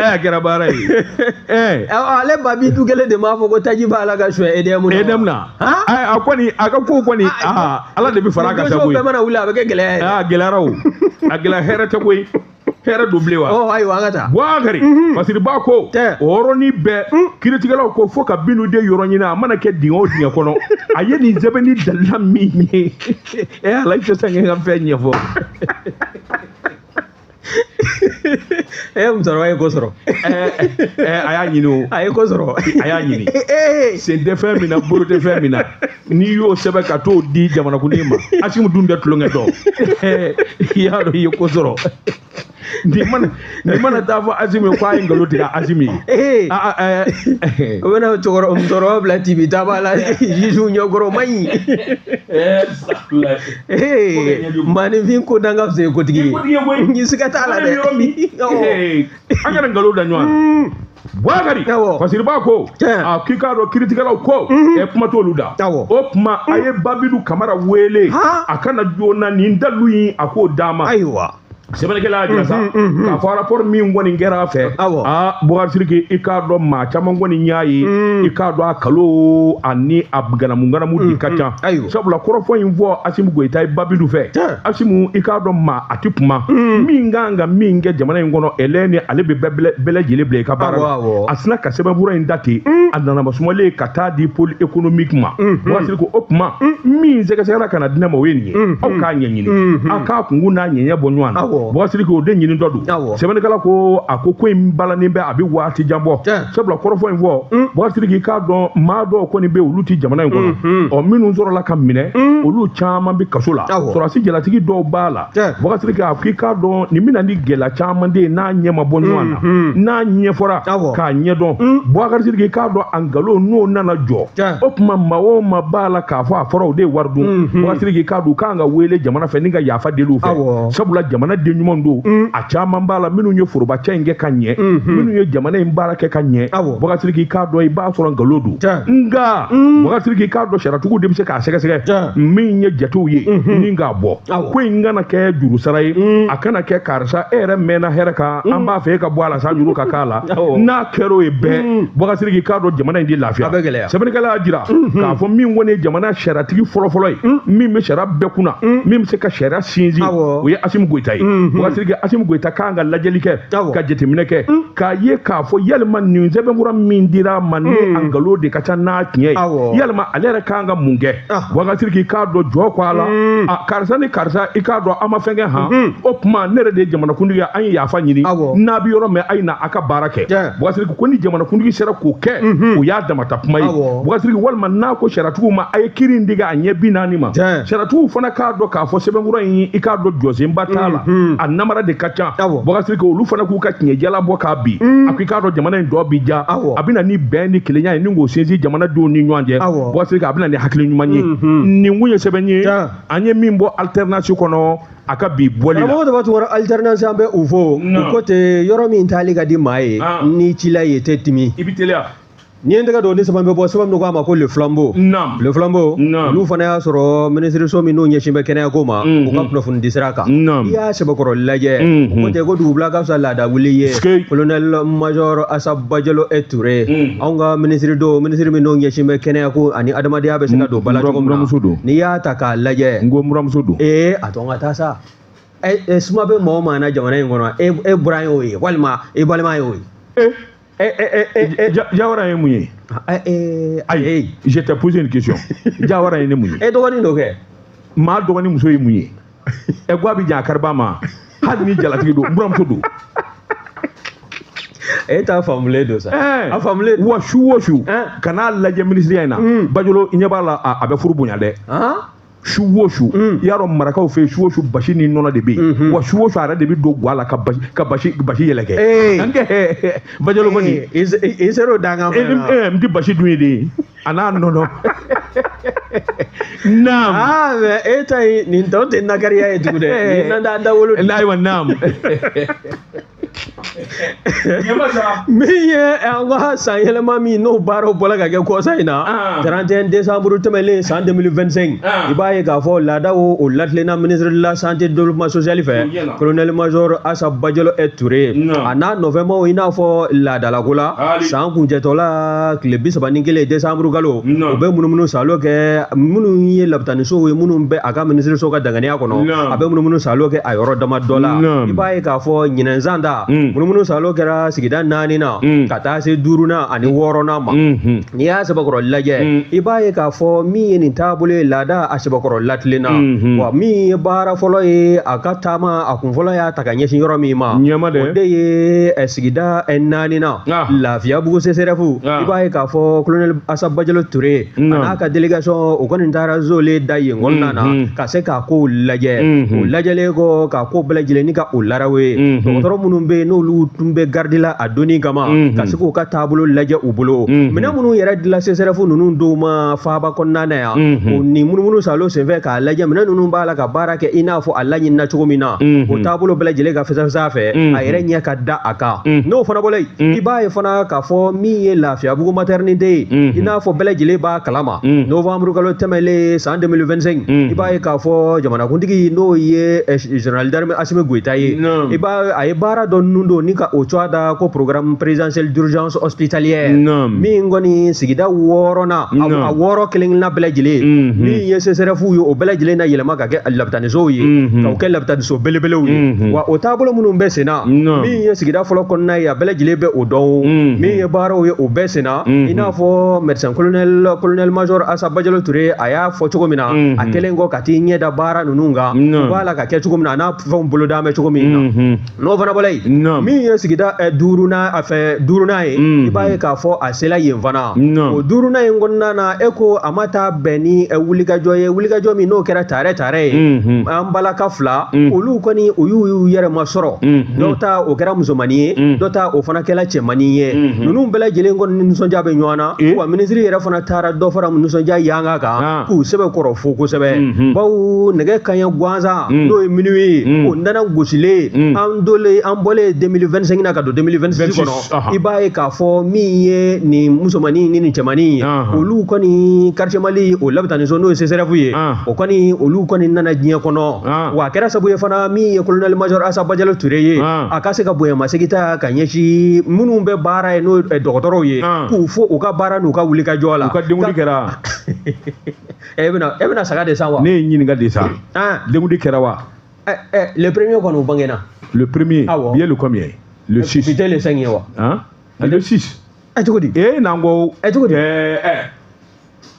A kɛra baara ye. Ale Babidu kelen de m'a fɔ ko taji b'a la ka suɲɛ EDM na. EDM na. Han? A kɔni, a ka ko kɔni, aa, Ala de bɛ fara a kan sa Nin koyi. bɛɛ mana wuli, a bɛ kɛ gɛlɛya ye. Aa, gɛlɛyara o. A gɛlɛya, hɛrɛ tɛ koyi. Hɛrɛ don bilen wa? Oh, ayiwa, an ka taa. Buwakari Fasiriba ko Tɛ. o yɔrɔnin bɛɛ, kiiritigɛlaw ko fo ka Binu de yɔrɔ ɲini, a mana kɛ dingɛ o dingɛ kɔnɔ, a ye nin sɛbɛnni dalila min ye. Ala, i tɛ se ka fɛn ɲɛfɔ. Musokɔrɔba ye ko sɔrɔ. A y'a ɲini o. A ye ko sɔrɔ. A y'a ɲini. Sen tɛ fɛn min na, bolo tɛ fɛn min na, n'i y'o sɛbɛn ka t'o di jamanakuntigi ma, Asimu dun tɛ tulonkɛ dɔn, i y'a dɔn i ye ko sɔrɔ. Nin mana taa fɔ Asimu ye ko a ye nkalon tigɛ Asimu ye. Ah, ah. O bɛna cɛkɔrɔba, musokɔrɔba bila tibi taba la juge ɲɛkɔrɔ, o man ɲi. Maaninfin ko dan ka fisa i kotigi ye. Kotigi ye koyi. N'i siga t'a la dɛ. Yɔrɔ min. An kana nkalon da ɲɔgɔn na. Buwakari Fasiriba ko a k'i k'a dɔn kiiritigɛlaw ko kuma t'olu da. O tuma a ye Babidu Kamara wele a kana joona nin dalu in, a k'o d'a ma. Sɛbɛnnikɛla y'a jira sa k'a fɔ rapport min kɔni kɛra a fɛ. Aa, Bukari Sidiki, i k'a dɔn maa caman kɔni y'a ye, i k'a dɔn a kalo ani a ganamu ganamu di ka ca. Sabula kɔrɔfɔ in fɔ Asimu Goyita ye Babidu fɛ. Asimu, i k'a dɔn maa a ti kuma min kan ka min kɛ jamana in kɔnɔ, ɛlɛ ni ale bɛ bɛɛ lajɛlen bila i ka baara la. A sina ka sɛbɛnfura in da ten, a nana masumalen ka taa di pôle économique ma. Bukari Sidiki, o tuma min sɛgɛsɛgɛra ka na di ne ma, o ye nin ye. Aw k'a ɲɛɲini, aw k'a kunkun n'a ɲɛɲɛ bɔ ɲɔgɔn na. Bukari Sidiki, o de ɲini dɔ don. Sɛbɛnnikɛla ko a ko in balannen bɛ, a bɛ waati jan bɔ. Sabula kɔrɔfɔ in fɔ, Bukari Sidiki, i k'a dɔn maa dɔw kɔni bɛ yen, olu ti jamana in kɔnɔ. Ɔ, minnu sɔrɔla ka minɛ, olu caman bɛ kaso la. Sɔrɔdasi jalatigi dɔw b'a la. Bukari Sidiki, a ko i k'a dɔn nin bɛna ni gɛlɛya caman de ye n'a ɲɛ ma bɔ ɲɔgɔn na, n'a ɲɛfɔra k'a ɲɛdɔn. Bukari Sidiki, i k'a dɔn a nkalon n'o nana jɔ, o tuma maa o maa b'a la k'a fɔ a fɔra o de ye wari dun. Bukari Sidiki, i k'a dɔn u kan ka wele jamana fɛ ni ka yafa deli u fɛ. Sabula jamana den ɲuman don, a caman b'a la minnu ye forobacɛ in kɛ ka ɲɛ, minnu ye jamana in baara kɛ ka ɲɛ. Bukari Sidiki, i k'a dɔn i b'a sɔrɔ nkalon don. Nka Bukari Sidiki, i k'a dɔn sariyatigiw de bɛ se k'a sɛgɛsɛgɛ min ye jatew ye ni k'a bɔ. Ko in kana kɛ jurusara ye, a kana kɛ karisa e yɛrɛ mɛnna hɛrɛ kan, an b'a fɛ e ka bɔ a la sa, juru ka k'a la. N'a kɛra o ye bɛɛ, Bukari Sidiki, i k'a dɔn jamana in di lafiya. A bɛ gɛlɛya. Sɛbɛnnikɛla y'a jira k'a fɔ min kɔni ye jamana sariyatigi fɔlɔfɔlɔ ye, min bɛ sariya bɛɛ kunna, min bɛ se ka sariya sinsin, o ye Asimu Goyita ye. Bukari Sidiki, Asimu Goyita kan ka lajɛli kɛ, ka jateminɛ kɛ, k'a ye k'a fɔ yalima nin sɛbɛnfura min dira a ma, ni a nkalon de ka ca n'a tiɲɛ ye, yalima ale yɛrɛ kan ka mun kɛ? Bukari Sidiki, k'a dɔn jɔ ko a la, a karisa ni karisa, i k'a dɔn an ma fɛn kɛ han. O tuma ne yɛrɛ de ye jamanakuntigi ye, an ye yafa ɲini. N'a bɛ yɔrɔ min, a ye na a ka baara kɛ. Bukari Sidiki ko ni jamanakuntigi sera k'o kɛ, o y'a damata kuma ye. Bukari Sidiki, walima n'a ko sariyatigiw ma a ye kiiri in digi a ɲɛ 40 ma, sariyatigiw fana k'a dɔn k'a fɔ sɛbɛnfura in, i k'a dɔn jɔsenba t'a la, a namara de ka ca. Bukari Sidiki, olu fana k'u ka tiɲɛjala bɔ k'a bin. A ko i k'a dɔn jamana in dɔ bi ja, a bɛ na ni bɛn ni kelenya ye ni k'o sinsin jamanadenw ni ɲɔgɔn cɛ. Bukari Sidiki, a bɛ na ni hakili ɲuman ye. Nin kun ye sɛbɛn ye an ye min bɔ alternance kɔnɔ a ka bi bɔli la. Karamɔgɔ Daba Tunkara, alternance, an bɛ u fo. U ko ten, yɔrɔ min taali ka di maa ye, ni cila ye tɛ timi. I bɛ teliya. N'i ye n tɛgɛ don ni sɛbɛn bɛ bɔ, sɛbɛn min ko a ma ko Le Flambeau. Le Flambeau, olu fana y'a sɔrɔ minisiriso min n'o ɲɛsin bɛ kɛnɛyako ma, u ka kunnafoni di sira kan. N'i y'a sɛbɛkɔrɔ lajɛ, u ko ten ko dugubila ka fisa laada wuli ye. Colonel major Asa Bajalo e Ture, anw ka minisiri don, minisiri min n'o ɲɛsin bɛ kɛnɛyako ani adamadenya bɛ se ka don ba la cogo min na. N'i y'a ta k'a lajɛ. N ko n buramuso don. Ee, a to n ka taa sa. Suma bɛ maa o maa na jamana in kɔnɔ, e buran y'o ye walima e balima y'o ye. Jawara ye mun ye? Ayi, je t'ai posé une question. Jawara ye ne mun ye? E dɔgɔnin dɔ kɛ. Maa dɔgɔnin muso ye mun ye? Ɛ, guwa bɛ jan a kariba ma. Hali ni jalatigi don, n buramuso don. E t'a faamulen don sa. A faamulen. Wa su o su, kan'a lajɛ minisiriya in na. Bajolo, i ɲɛ b'a la, a bɛ furu bonya dɛ. Su o su, i y'a dɔn marakaw fɛ yen, su o su basi ni nɔnɔ de bɛ yen. Wa su o su, a yɛrɛ de bɛ don guwa la ka basi yɛlɛkɛ. Bajolo kɔni. I ser'o dangan fana na. N tɛ basi dun ye de, a n'a nɔnɔ. Naam. Ah, mais e ta in, nin tɔ tɛ nakariya ye tugun dɛ. Nin nan da wolo. Ayiwa, naam. Min ye an ka san yɛlɛma min n'o baaraw bɔra ka kɛ kɔsa in na 31 décembre tɛmɛnen san 2025, i b'a ye k'a fɔ laadaw o latilenna ministre de la Santé, Développement social fɛ, colonel major Asa Bajalo Touré, a n'a nɔfɛmaw. I n'a fɔ laadalako la, san kuncɛtɔla tile 31 décembre kalo, u bɛ munumunu salo kɛ minnu ye lapitanisow ye, minnu bɛ a ka ministre so ka danganiya kɔnɔ. A bɛ munumunu salo kɛ a yɔrɔ dama dɔ la. I b'a ye k'a fɔ ɲinɛn san ta, munumunu salo kɛra sigida naani na ka taa se duurunan ani wɔɔrɔnan ma. N'i y'a sɛbɛkɔrɔ lajɛ, i b'a ye k'a fɔ min ye nin taabolo ye, laada a sɛbɛkɔrɔ latilenna. Wa min ye baara fɔlɔ ye, a ka taama a kun fɔlɔ y'a ta ka ɲɛsin yɔrɔ min ma, o de ye sigida naani na, Lafiyabugu CSRéf. I b'a ye k'a fɔ colonel Asa Bajalo Touré a n'a ka délégation, o kɔni taara zole da yen kɔnɔna na ka se k'a kow lajɛ. O lajɛlen kɔ, k'a ko bɛɛ lajɛlen ni ka o larawe, dɔgɔtɔrɔ minnu bɛ yen, n'olu tun bɛ garde la a donni kama, ka se k'u ka taabolo lajɛ u bolo, minɛn minnu yɛrɛ dila CSRéf ninnu dɔw ma faaba kɔnɔna na yan, o ni munumunu salo senfɛ k'a lajɛ minɛn ninnu b'a la ka baara kɛ i n'a fɔ a laɲinina cogo min na, o taabolo bɛɛ lajɛlen ka fɛsɛfɛsɛ a fɛ, a yɛrɛ ɲɛ ka da a kan. N'o fana bɔra yen, i b'a ye fana k'a fɔ min ye Lafiyabugu maternité ye, i n'a fɔ bɛɛ lajɛlen b'a kalama, novembre kalo tɛmɛlen san 2025, i b'a ye k'a fɔ jamanakuntigi, n'o ye général d'armée Assimi Goïta ye, i b'a a ye baara dɔ nun don ni ka o cogoya da ko programme présidentiel d'urgence hospitalière, min kɔni sigida wɔɔrɔnan, a wɔɔrɔ kelen kelenna bɛɛ lajɛlen min ye CSRéf ye, o bɛɛ lajɛlen na yɛlɛma ka kɛ lapitanisow ye, k'o kɛ lapitaniso belebelew ye. Wa o taabolo minnu bɛ sen na, min ye sigida fɔlɔ kɔnɔna ye, a bɛɛ lajɛlen bɛ o dɔn. Min ye baaraw ye, o bɛɛ sen na, i n'a fɔ médecin colonel major Asa Bajalo Touré a y'a fɔ cogo min na, a kɛlen kɔ ka t'i ɲɛ da baara ninnu kan, u b'a la ka kɛ cogo min na, a n'a fɛnw boloda bɛ cogo min na. N'o fana bɔra yen, min ye sigida duurunan, a fɛ duurunan ye, i b'a ye k'a fɔ a sela yen fana. O duurunan in kɔnɔna na, e ko a ma taa bɛn ni wulikajɔ ye, wulikajɔ min n'o kɛra tare tare ye. An balaka fila, olu kɔni u y'u yɛrɛ ma sɔrɔ. Dɔw ta o kɛra musomannin ye, dɔ ta o fana kɛra cɛmannin ye. Ninnu bɛɛ lajɛlen kɔni nisɔndiya bɛ ɲɔgɔn na. Wa minisiri yɛrɛ fana taara dɔ fara nisɔndiya yanga kan k'u sɛbɛ kɔrɔ fo kosɛbɛ, bawo nɛgɛ kanɲɛ gansan, n'o ye minuit ye, o nana gosilen an dolen, an bɔlen 2025 na ka don 2026 kɔnɔ. I b'a ye k'a fɔ min ye nin musomannin ni nin cɛmannin ye, olu kɔni quartier Mali o labitaniso, n'o ye CSRéf ye, o kɔni olu kɔni nana diɲɛ kɔnɔ. Wa a kɛra sababu ye fana, min ye colonel major Asa Bajalo Touré ye, a ka se ka bonyamasegin ta ka ɲɛsin minnu bɛ baara ye, n'o ye dɔgɔtɔrɔw ye, k'u fo u ka baara n'u ka wulikajɔ la. U ka denkundi kɛra? E bɛna saga de san wa? Ne ye ɲininka de sa. Denkundi kɛra wa? Le premier kɔni, o bangena. Le premier? Awɔ. Bi ye le combien? Le 6? Bi tɛ le 5 ye wa? Hein, le 6. Ɛ, cogo di? E n'an ko. Ɛ, cogo di? Ɛ,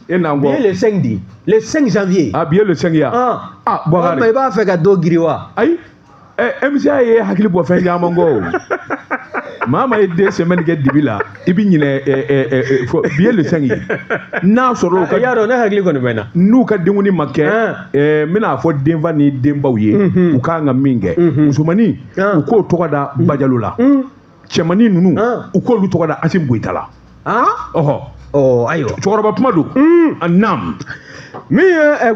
e n'an Bi ko. ye le 5 di, le 5 janvier. Ah, bi ye le 5 ya. Ah, Bɔkari. Walima i b'a fɛ ka dɔ giri wa? Ayi, ɛ, MCA ye hakili bɔ fɛn caman kɔ. O maa ma ye 2 semaines kɛ dibi la, i bi ɲinɛ. Ɛ ɛ ɛ fɔ bi ye le 5 ye, n'a sɔrɔ u I y'a ka dɔn, ne hakili kɔni bɛ na. N'u ka denkundi ma kɛ, n bɛna fɔ denfa ni denbaw ye, u kan ka min kɛ, musomannin, u k'o tɔgɔ da Bajalo la, cɛmannin ninnu, u k'olu tɔgɔ da Assimi Goïta la. Ɔhɔ. Ɔ, ayiwa. Cɛkɔrɔba kuma don a naam. Min ye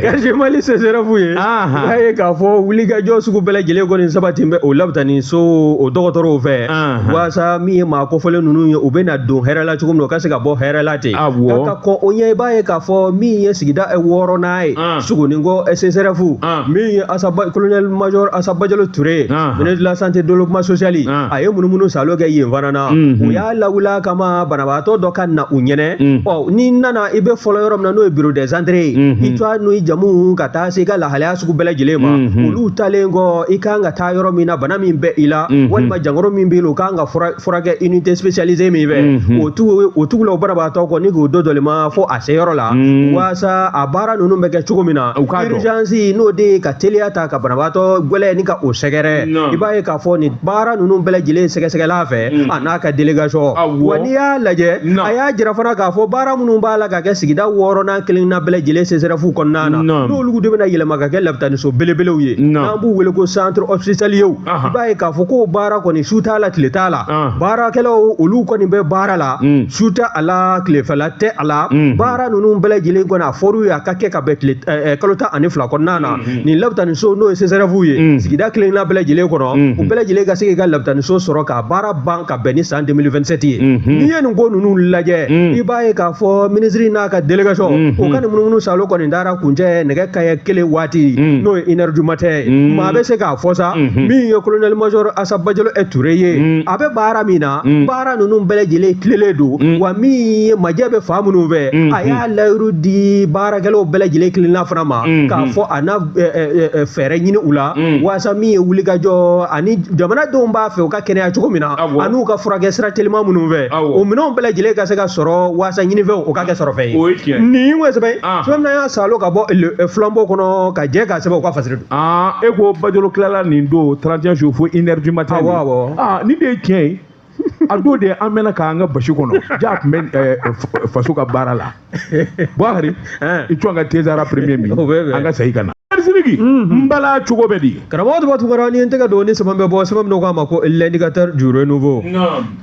quartier Mali CSRéf ye, i b'a ye k'a fɔ wulikajɔ sugu bɛɛ lajɛlen kɔni sabati bɛ o labitani so o dɔgɔtɔrɔw fɛ, walasa min ye maa kofɔlen ninnu ye, u bɛna don hɛrɛ la cogo min na, u ka se ka bɔ hɛrɛ la ten. Ka kɔn o ɲɛ, i b'a ye k'a fɔ min ye sigida wɔɔrɔnan ye, Sogoninkɔ CSRéf, min ye Asa colonel major Asa Bajalo Touré, ministre de la Santé, Développement social, a ye munumunu salo kɛ yen fana na. U y'a lawuli kama banabaatɔ dɔ ka na u ɲɛnɛ. Ɔ, n'i nana, i bɛ fɔlɔ yɔrɔ min na, n'o ye bureau des entrées ye, i tɔgɔ n'o i jamu ka taa se i ka lahalaya sugu bɛɛ lajɛlen ma. Olu talen kɔ, i kan ka taa yɔrɔ min na, bana min bɛ i la walima jankaro min b'i la, o kan ka furakɛ unité spécialisée min fɛ, o tugula o banabaatɔ kɔ ni k'o dɔ dɔlima fo a se yɔrɔ la, walasa a baara ninnu bɛ kɛ cogo min na. U k'a dɔn. Urgence, n'o de ye ka teliya ta ka banabaatɔ gwɛlɛ ni ka o sɛgɛrɛ. I b'a ye k'a fɔ nin baara ninnu bɛɛ lajɛlen sɛgɛsɛgɛla fɛ, a n'a ka délégation. Wa n'i y'a lajɛ, a y'a jira fana. fana k'a fɔ baara minnu b'a la ka kɛ sigida wɔɔrɔnan kelenna bɛɛ lajɛlen CSRéf kɔnɔna na, n'olu de bɛna yɛlɛma ka kɛ lapitaniso belebelew ye, n'an b'u wele ko centre hospitalier, i b'a ye k'a fɔ k'o baara kɔni su t'a la tile t'a la. Baarakɛlaw olu kɔni bɛ baara la, su tɛ a la, tilefɛla tɛ a la. Baara ninnu bɛɛ lajɛlen kɔni, a fɔr'u ye a ka kɛ ka bɛn tile kalo 12 kɔnɔna na. Nin lapitaniso, n'o ye CSRéf ye, sigida kelenna bɛɛ lajɛlen kɔnɔ, u bɛɛ lajɛlen ka se k'i ka lapitaniso sɔrɔ k'a baara ban ka bɛn ni san 2027 ye. N'i ye nin ko ninnu lajɛ, i b'a ye k'a fɔ minisiri n'a ka délégation, o ka nin munumunu salo kɔni dara kuncɛ nɛgɛ kanɲɛ kelen waati, n'o ye 1 heure du matin ye. Maa bɛ se k'a fɔ sa, min ye colonel major Asa Bajalo Ture ye, a bɛ baara min na, baara ninnu bɛɛ lajɛlen tilelen don. Wa min ye majɛ bɛ fa minnu fɛ, a y'a layiru di baarakɛlaw bɛɛ lajɛlen kelenna fana ma k'a fɔ a na fɛɛrɛ ɲini u la, waasa min ye wulikajɔ ani jamanadenw b'a fɛ u ka kɛnɛya cogo min na, an'u ka furakɛ sira teliman minnu fɛ, o minɛnw bɛɛ lajɛlen ka se ka sɔrɔ, waasa ɲinifɛnw o ka kɛ sɔrɔfɛn ye. Nin ye sɛbɛn sɛbɛn min y'a salo ka bɔ Flambeau kɔnɔ ka jɛ k'a sɛbɛn, u ka fasiri don. E ko Bajalo tilala nin don 31 jours fo 1 heure du matin. Awɔ, awɔ. Nin de ye tiɲɛ ye. A don de an mɛnna k'an ka basi kɔnɔ, ja tun bɛ faso ka baara la. Buhari, i tun ka Tezara premier min, an ka segin ka na. Sidiki, n bala cogo bɛ di? Karamɔgɔ Tuba Tunkara, ni n tɛgɛ don ni sɛbɛn bɛ bɔ, sɛbɛn min k'a ma ko L'indicateur du renouveau.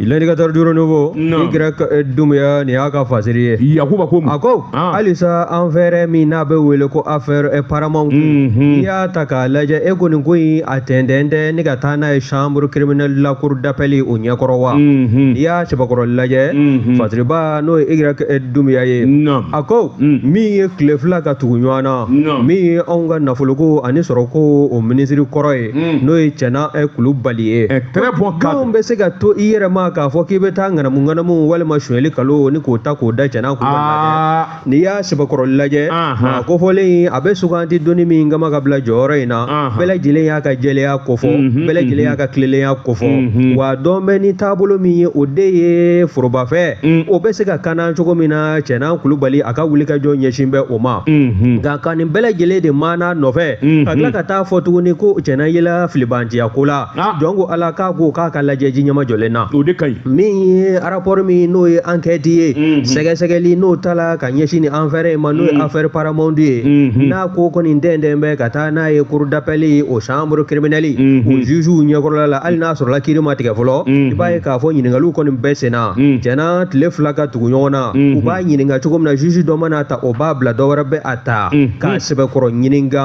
L'indicateur du renouveau, Y Doumbouya, nin y'a ka fasiri ye. Yakuba ko mun? A ko halisa affaire min n'a bɛ wele ko affaire Paramount, n'i y'a ta k'a lajɛ, e ko nin ko in a tɛntɛn tɛ ni ka taa n'a ye chambre criminelle de la cour d'appel o ɲɛkɔrɔ wa? N'i y'a sɛbɛkɔrɔ lajɛ, fasiriba n'o ye Y Doumbouya ye, a ko min ye tile 2 ka tugu ɲɔgɔn na, min ye anw ka nafoloko ani sɔrɔko o minisiri kɔrɔ ye, n'o ye Cɛna Kulubali ye, très bon cadre, jɔn bɛ se ka to i yɛrɛ ma k'a fɔ k'i bɛ taa ŋanamu ŋanamu walima sonyɛli kalo ni k'o ta k'o da Cɛna Kulubali la dɛ. N'i y'a sɛbɛkɔrɔ lajɛ, maa kofɔlen a bɛ suganti donni min kama ka bila jɔyɔrɔ in na, bɛɛ lajɛlen y'a ka jɛlenya kofɔ, bɛɛ lajɛlen y'a ka tilelenya kofɔ. Wa dɔn bɛ ni taabolo min ye, o de ye forobafɛ, o bɛ se ka kana cogo min na, Cɛna Kulubali a ka wulikajɔ ɲɛsin bɛ o ma. Nka ka nin bɛɛ lajɛlen de maana nɔfɛ, ka tila ka taa fɔ tuguni ko Cɛna yela filibantiya ko la, jɔn ko Ala k'a ko k'a ka lajɛ ji ɲɛma jɔlen na. O de ka ɲi. Min ye rapport min n'o ye enquête ye, sɛgɛsɛgɛli n'o tala ka ɲɛsin ni affaire in ma, n'o ye affaire Paramount ye, n'a ko kɔni dɛndɛn bɛ ka taa n'a ye cour d'appel o chambre criminelle o juge ɲɛkɔrɔla la, hali n'a sɔrɔla kiiri ma tigɛ fɔlɔ, i b'a ye k'a fɔ ɲininkaliw kɔni bɛɛ senna. Cɛna tile 2 ka tugu ɲɔgɔn na, u b'a ɲininka cogo min na, juge dɔ mana ta o b'a bila, dɔ wɛrɛ bɛ a ta k'a sɛbɛkɔrɔ ɲininka.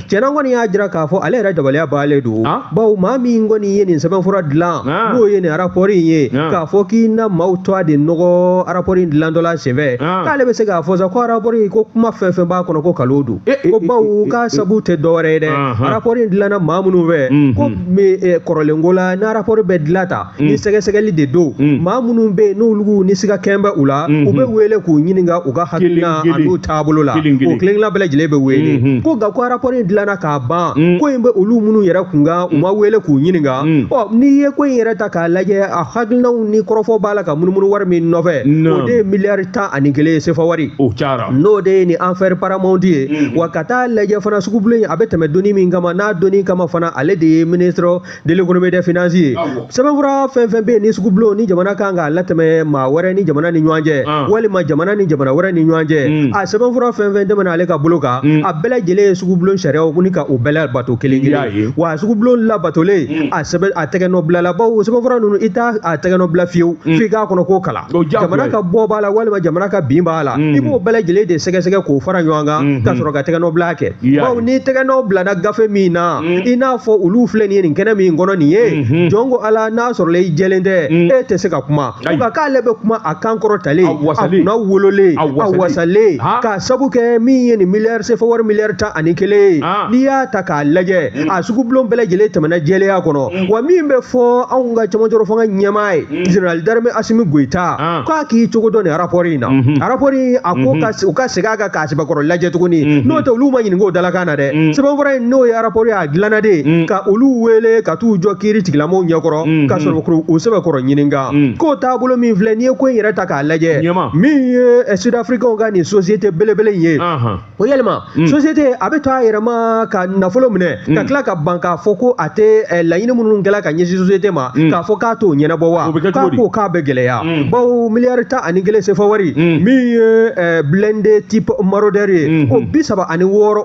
Cɛna kɔni y'a jira k'a fɔ ale yɛrɛ dabaliya b'ale don, bawo maa min kɔni ye nin sɛbɛnfura dilan, n'o ye nin rapport in ye, k'a fɔ k'i na maaw tɔgɔ de nɔgɔ rapport in dilantɔ la senfɛ, k'ale bɛ se k'a fɔ sa ko rapport in ko kuma fɛn fɛn b'a kɔnɔ ko kalon don, ko bawo k'a sabu tɛ dɔwɛrɛ ye dɛ, rapport in dilanna maa minnu fɛ, ko kɔrɔlenko la, ni rapport bɛ dilan ta ni sɛgɛsɛgɛli de don, maa minnu bɛ yen n'olu ni siga kɛn bɛ u la, u bɛ wele k'u ɲininka u ka hakilina an'u taabolo la, o kelen-kelenna bɛɛ lajɛlen bɛ wele. Ko nka ko rapport in dilanna k'a ban, ko in bɛ olu minnu yɛrɛ kunkan, u ma wele k'u ɲininka. Ɔ n'i ye ko in yɛrɛ ta k'a lajɛ, a hakilinaw ni kɔrɔfɔ b'a la ka munumunu wari min nɔfɛ, o de ye miliyari 11 ye sefa wari, n'o de ye nin affaire Paramount ye. Wa ka taa lajɛ fana, sugubilen a bɛ tɛmɛ donni min kama, n'a donni kama fana, ale de ye ministre de l'économie des finances ye. Sɛbɛnfura fɛn fɛn bɛ yen ni sugubulon ni jamana kan k'a latɛmɛ maa wɛrɛ ni jamana ni ɲɔgɔn cɛ, walima jamana ni jamana wɛrɛ ni ɲɔgɔn cɛ, a sɛbɛnfura fɛn fɛn tɛmɛna ale ka bolo kan, a bɛɛ lajɛlen ye sugubulon sariyaw ni ka o bɛɛ labato kelen kelen. Wa sugubulon labatolen, a sɛbɛn a tɛgɛnɔ bilala, bawo sɛbɛnfura ninnu i t'a a tɛgɛnɔ bila fiyewu f'i k'a kɔnɔ k'o kalan. Jamana ka bɔ b'a la walima jamana ka bin b'a la, i b'o bɛɛ lajɛlen de sɛgɛsɛgɛ k'o fara ɲɔgɔn kan ka sɔrɔ ka tɛgɛnɔ bila kɛ. Bawo ni tɛgɛnɔ bilana gafe min na, i n'a fɔ olu filɛ nin ye nin kɛnɛ min kɔnɔ nin ye, jɔn ko Ala, n'a sɔrɔla i jɛlen tɛ, e tɛ se ka kuma. Nka k'ale bɛ kuma a kan kɔrɔ talen, a kunna wololen, a wasalen, k'a sabu kɛ min ye nin miliyari sefa wari miliyari 11 ye, n'i y'a ta k'a lajɛ, a sugubulon bɛɛ lajɛlen tɛmɛna jɛlenya kɔnɔ. Wa min bɛ fɔ anw ka cɛmancɛrɔ fanga ɲɛmaa ye, général d'armée Assimi Goïta, k'a k'i cogo dɔn nin rapport in na. Rapport in, a ko u ka segin a kan k'a sɛbɛkɔrɔ lajɛ tuguni, n'o tɛ olu ma ɲininka o dalakan na dɛ. Sɛbɛnfura in, n'o ye rapport ye, a dilanna de ka olu wele ka t'u jɔ kiiri tigilamɔgɔw ɲɛkɔrɔ ka sɔrɔ u sɛbɛkɔrɔ ɲininka. K'o taabolo min filɛ, n'i ye ko in yɛrɛ ta k'a lajɛ, min ye Sud-Africains ka nin société belebele in ye, o yɛlɛma société a bɛ to to a yɛrɛ ma ka nafolo minɛ ka tila ka ban k'a fɔ ko a tɛ laɲini minnu kɛla ka ɲɛsin société ma k'a fɔ k'a t'o ɲɛnabɔ wa k'a ko k'a bɛ gɛlɛya bawo miliyari 11 sefa wari min ye blindé type maraudeur ye o 36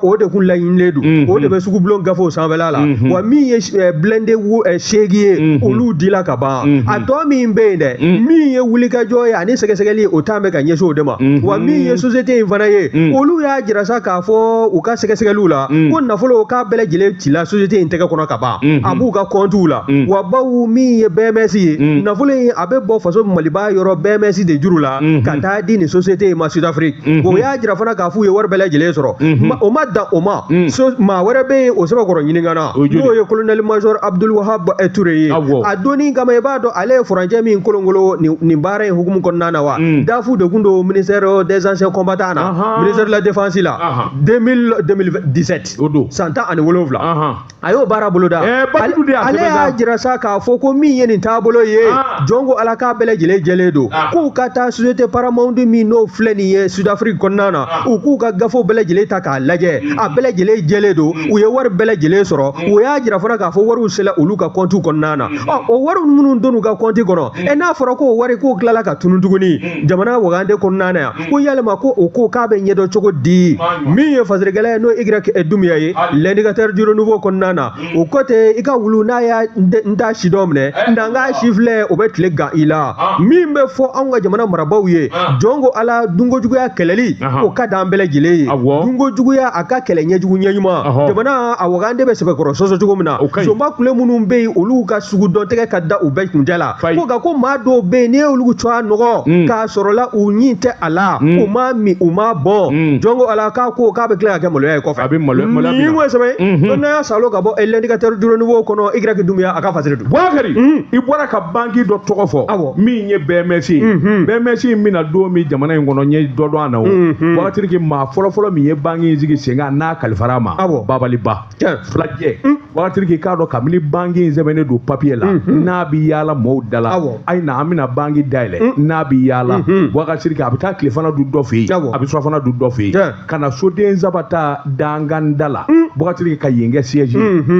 o de kun laɲinilen don o de bɛ sugubulon gafew sanfɛla la wa min ye blindé 8 ye olu dila ka ban a tɔ min bɛ yen dɛ min ye wulikajɔ ye ani sɛgɛsɛgɛli o tan bɛ ka ɲɛsin o de ma wa min ye société in fana ye olu y'a jira sa k'a fɔ u ka sɛgɛsɛgɛliw la ko nafolo k'a bɛɛ lajɛlen cila société in tɛgɛ kɔnɔ ka ban a b'u ka kɔntiw la wa bawo min ye BMS ye nafolo in a bɛ bɔ faso Maliba yɔrɔ BMS de juru la ka taa di nin société in ma Sud-Afrique o y'a jira fana k'a f'u ye wari bɛɛ lajɛlen sɔrɔ o ma dan o ma maa wɛrɛ bɛ yen o sɛbɛkɔrɔ ɲininka na n'o ye colonel major Abdul Wahab Touré ye a donni kama i b'a dɔn ale ye furancɛ min kolongolo nin baara in hukumu kɔnɔna na wa DAF de kun don ministère des anciens combattants na ministère de la défense la 2017 san 17 a y'o baara boloda ale y'a jira sa k'a fɔ ko min ye nin taabolo ye jɔn ko ala k'a bɛɛ lajɛlen jɛlen don k'u ka taa société Paramount min n'o filɛ nin ye Sud-Afrique kɔnɔna na u k'u ka gafew bɛɛ lajɛlen ta k'a lajɛ a bɛɛ lajɛlen jɛlen don u ye wari bɛɛ lajɛlen sɔrɔ u y'a jira fana k'a fɔ wariw sera olu ka kɔnti kɔnɔna na ɔ o wari minnu donn'u ka kɔnti kɔnɔ n'a fɔra ko wari k'o tilala ka tunun tuguni jamana wagande kɔnɔna na yan ko yalima ko o ko k'a bɛ ɲɛdɔn cogo di min ye fasirikɛla ye n'o Y Doumbia ye l'indicateur du renouveau kɔnɔna na o kɔ tɛ i ka wulu n'a y'a n t'a si dɔn minɛ n'an k'a si filɛ o bɛ tile gan i la min bɛ fɔ anw ka jamana marabaaw ye jɔn ko ala dunkojuguya kɛlɛli o ka d'an bɛɛ lajɛlen ye dunkojuguya a ka kɛlɛ ɲɛjugu ɲɛɲuman jamana a wagande bɛ sɛbɛkɔrɔ sɔsɔ cogo min na zonba kule minnu bɛ yen olu ka sugudɔn tɛgɛ ka da u bɛɛ kuncɛ la ko nka ko maa dɔw bɛ yen n'i ye olu cogoya nɔgɔ k'a sɔrɔla u ɲin tɛ a la u m'a min u m'a bɔn jɔn ko ala k'a ko k'a bɛ tila ka kɛ maloya ye kɔfɛ a bɛ maloya ni ko ye sɛbɛn ko n'a y'a salo ka bɔ l'indicateur du renouveau kɔnɔ Y Doumbia a ka fasiri don Bouakari i bɔra ka banki dɔ tɔgɔ fɔ min ye BMS ye BMS in bɛna don min jamana in kɔnɔ n ye dɔ dɔn a na o Bouakari maa fɔlɔfɔlɔ min ye banki in sigi sen kan n'a kalifara a ma Babaliba Filajɛ Bouakari k'a dɔn kabini banki in sɛbɛnnen don papier la n'a bɛ yaala mɔɔw da la ayi na an bɛna banki dayɛlɛ n'a bɛ yaala Bouakari a bɛ taa tilefana dun dɔ fɛ yen a bɛ surafana dun dɔ fɛ yen ka na soden saba ta dangan da la Bouakari ka yen kɛ siège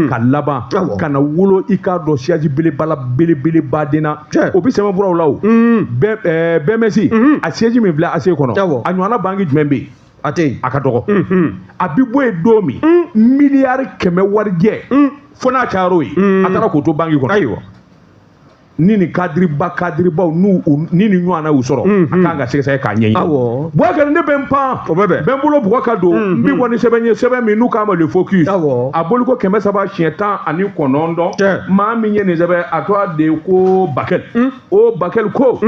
ka laban ka na wolo i k'a dɔn siège belebala belebeleba den na o bɛ sɛbɛnfuraw la o BMS a siège min filɛ ACI kɔnɔ a ɲɔgɔnna banki jumɛn bɛ yen a tɛ yen a ka dɔgɔ a bɛ bɔ yen don min 100 miliyari warijɛ fo n'a cayara o ye a taara k'o to banki kɔnɔ ayiwa ni nin kadiriba kadiribaw n'u ni nin ɲɔgɔnna y'u sɔrɔ a kan ka sɛgɛsɛgɛ k'a ɲɛɲini awɔ Bouakari ne bɛ n pan o bɛ bɛn bɛ n bolo bugɔ ka don n bɛ bɔ ni sɛbɛn ye sɛbɛn min n'u k'a ma le focus awɔ a boliko 300 siɲɛ 19 maa min ye nin sɛbɛn a tɔgɔ de ko Bakɛli o Bakɛli ko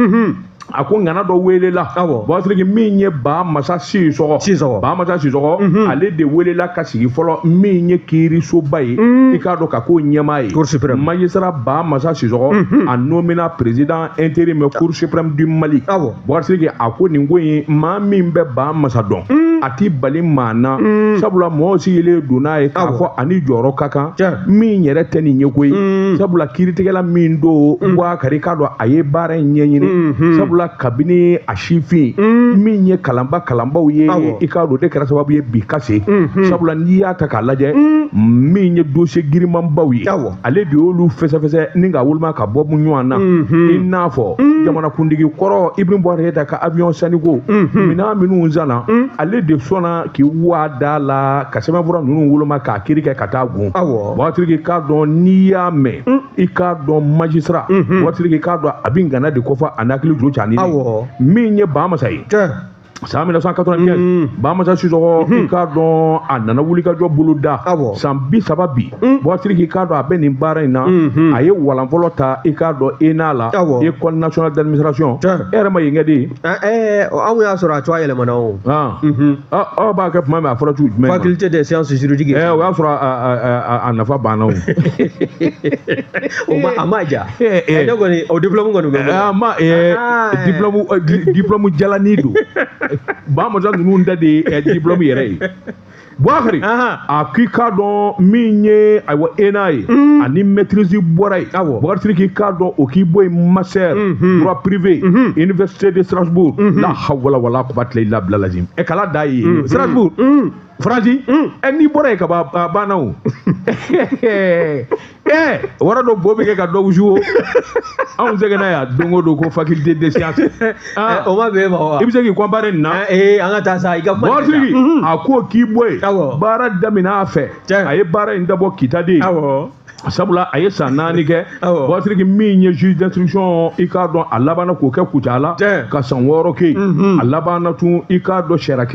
a ko ŋana dɔ welela awɔ Bouakari min ye Ba Masa Sisɔgɔ Sisɔgɔ Ba Masa Sisɔgɔ ale de welela ka sigi fɔlɔ min ye kiirisoba ye i k'a dɔn ka ko ɲɛmaa ye Cour suprême magistrat Ba Masa Sisɔgɔ a nommé président intérim Cour suprême du Mali awɔ Bouakari a ko nin ko in maa min bɛ Ba Masa dɔn a ti bali maa na sabula mɔgɔw sigilen don n'a ye k'a fɔ ani jɔyɔrɔ ka kan min yɛrɛ tɛ nin ye koyi sabula kiiritigɛla min don Bouakari k'a dɔn a ye baara in ɲɛɲini sabula kabini a sifin min ye kalanba kalanbaw ye i k'a dɔn o de kɛra sababu ye bi ka se sabula n'i y'a ta k'a lajɛ min ye dossier girimanbaw ye ale de y'olu fɛsɛfɛsɛ ni ka woloma ka bɔ ɲɔgɔn na i n'a fɔ jamanakuntigi kɔrɔ Ibrahim Boubacar Keïta ka avion sanniko minɛn minnu sanna ale de sɔnna k'i wa da la ka sɛbɛnfura ninnu woloma k'a kiiri kɛ ka taa gun Bouakari k'a dɔn n'i y'a mɛn i k'a dɔn magistrat Bouakari k'a dɔn a bɛ ŋana de kɔfɔ a n'akili jo ca ni min ye Ba Masa ye san 1995 Ba Masa Sisɔgɔ i k'a dɔn a nana wulikajɔ bolo da san 30 bi Bouakari k'i k'a dɔn a bɛ nin baara in na a ye walan fɔlɔ ta i k'a dɔn ENA la École nationale d'administration e yɛrɛ ma yen kɛ de anw y'a sɔrɔ a cogoya yɛlɛmana o aw b'a kɛ tuma min a fɔra cogo jumɛn faculté des sciences juridiques o y'a sɔrɔ a nafa banna o o ma a ma ja ne kɔni o diplôme kɔni bɛ n bolo a ma diplôme jalani don Ba Masa ninnu da de ye diplôme yɛrɛ ye Bouakari a k'i k'a dɔn min ye ayiwa ENA ye ani maîtrise bɔra yen Bouakari k'i k'a dɔn o k'i bɔ yen master droit privé université de Strasbourg la hawla wala quwwata illa billah lazim ɛ kala da ye Strasbourg. Faransi ɛ, n'i bɔra yen ka ban, a banna o. Ɛ, wara dɔ bo bɛ kɛ ka dɔ wusu o. Anw sɛgɛnna yan don o don ko faculté des sciences. Ah, O ma bɛn e ma wa? I bɛ se k'i comparer nin na? Ee, an ka taa sa, i ka kuma. Bubakari Sidiki, a ko k'i bɔ yen, baara daminɛ a fɛ, a ye baara in dabɔ Kita de ye, sabula a ye san 4 kɛ. Bubakari Sidiki, min ye juge d'instruction, i k'a dɔn a labanna k'o kɛ Kucala ka san 6 kɛ yen. A labanna tun, i k'a dɔn, sariya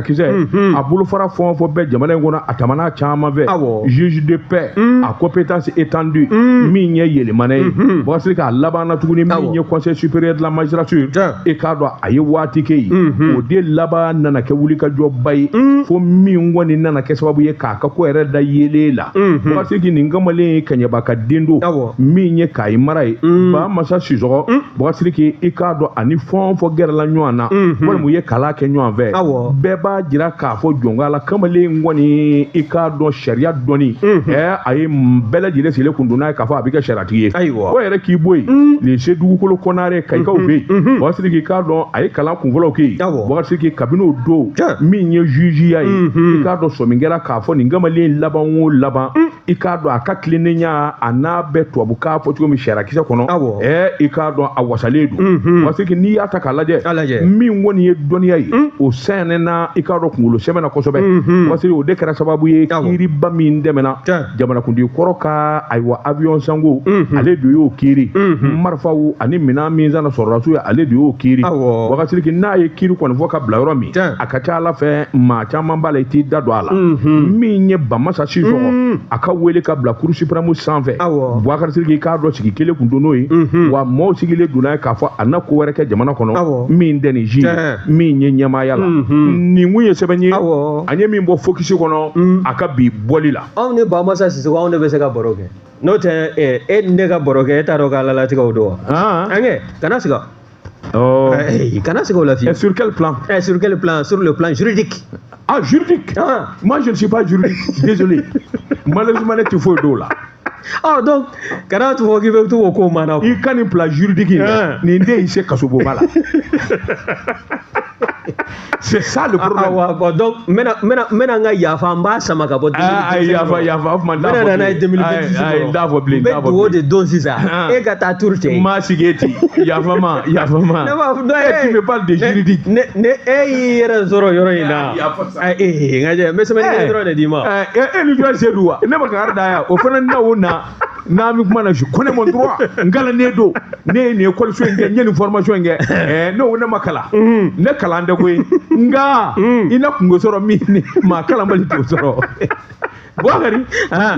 kisɛ, a bolofara fɛn o fɛn bɛ jamana in kɔnɔ, a tɛmɛna caman fɛ. Juge de paix à compétence étendue, min ye Yélimané ye. Bubakari Sidiki, a labanna tuguni, min ye Conseil supérieur de la magistrature, i k'a dɔn a ye waati kɛ yen. O de laban nana kɛ wulikajɔba ye, fo min kɔni nana kɛ sababu ye k'a ka ko yɛrɛ da yeelen la. Bubakari Sidiki, nin kamalen ye Kɛɲɛba ka den don, min ye Kayi mara ye, Ba Masa Sisɔgɔ. Bubakari Sidiki, i k'a dɔn ani fɛn o fɛn gɛrɛla ɲɔgɔn na, walima u ye kalan kɛ ɲɔgɔn fɛ, bɛɛ b'a jira k'a fɔ jɔnka la, kamalen kɔni, i k'a dɔn, sariya dɔnni, ɛ, a ye bɛɛ lajɛlen sigilen kun don n'a ye k'a fɔ a bɛ kɛ sariyatigi ye. O yɛrɛ k'i bɔ yen, lycée Dugukolo Kɔnare, Kayikaw fɛ yen. Bubakari Sidiki, i k'a dɔn a ye kalan kunfɔlɔw kɛ yen. Bubakari Sidiki, kabini o don, min ye jugeya ye, i k'a dɔn sɔmi kɛra k'a fɔ nin kamalen laban o laban, i k'a dɔn a ka tilennenya, a n'a bɛ tubabukan fɔ cogo min sariyakisɛ kɔnɔ, ɛ, i k'a dɔn a wasalen don. Parce que n'i y'a ta k'a lajɛ, min kɔni ye dɔnniya ye, o sɛnɛna, i k'a dɔn, kunkolo sɛbɛn na kosɛbɛ. Parce que o de kɛra sababu ye, kiiriba min tɛmɛna, jamanakuntigi kɔrɔ ka, ayiwa, avion sanko, ale de y'o kiiri. Marifaw ani minɛn min sanna sɔrɔdasiw ye, ale de y'o kiiri. Bubakari Sidiki, n'a ye kiiri kɔni fɔ ka bila yɔrɔ min, a ka ca ala fɛ, maa caman b'a la, i t'i da don a la. Min ye Bamasa Sisɔgɔ, a ka wele ka bila Cour suprême sanfɛ, Bubakari Sidiki, i k'a dɔn sigi kelen kun don n'o ye, wa maaw sigilen donna ye k'a fɔ a na ko wɛrɛ kɛ jamana kɔnɔ min tɛ nin si ye, min ye ɲɛmaaya la. Nin kun ye sɛbɛn ye an ye min bɔ Focus kɔnɔ a ka bi bɔli la. Anw ni Bamasa Sisɔgɔ, anw de bɛ se ka baro kɛ, n'o tɛ e ni ne ka baro kɛ, e t'a dɔn k'Ala latigɛw don wa? An kɛ kana siga. Oh. Kana siga o la fiyewu. Et sur quel plan? Sur quel plan? Sur le plan juridique. Ah, juridique. Ah. Moi, je ne suis pas juridique. Désolé. Malheureusement, ne tɛ foyi dɔw la. Ah, donc kana fɔ k'i bɛ to k'o ko mana. I ka nin plan juridique in dɛ, nin den y'i se kasobonba la. C'est ça le problème. Ah, ah, bon, donc n bɛna n ka yafa, n b'a sama ka bɔ. Ah, ayi, yafa yafa, o tuma n n t'a bɛna fɔ na n'a ye bilen. 2026 Ayi, ayi, n t'a fɔ bilen, n n t'a bɛ fɔ dugawu bilen. de don sisan, e ka taa turu cɛ ye. N m'a sigi e ten, yafa ma, yafa ma. Ne b'a fɔ Eh, tu me parles de juridique. Ne e y'i yɛrɛ sɔrɔ yɔrɔ in na. Ah, yafa sa. Ah, ee, n ka jɛ, n bɛ sɛbɛnni kelen dɔrɔn de d'i ma. Eh, e ni jɔn se don wa? Ne ma kangari da yan, o fana na o na. N'an bɛ kuma na, je connais mon droit. N kalannen don. Ne ye nin école so in kɛ, n ye nin formation in kɛ. Ne ko ne ma kalan. Ne kalan tɛ koyi. Nka i na kungo sɔrɔ min ni maa kalanbali t'o sɔrɔ. Bubakari,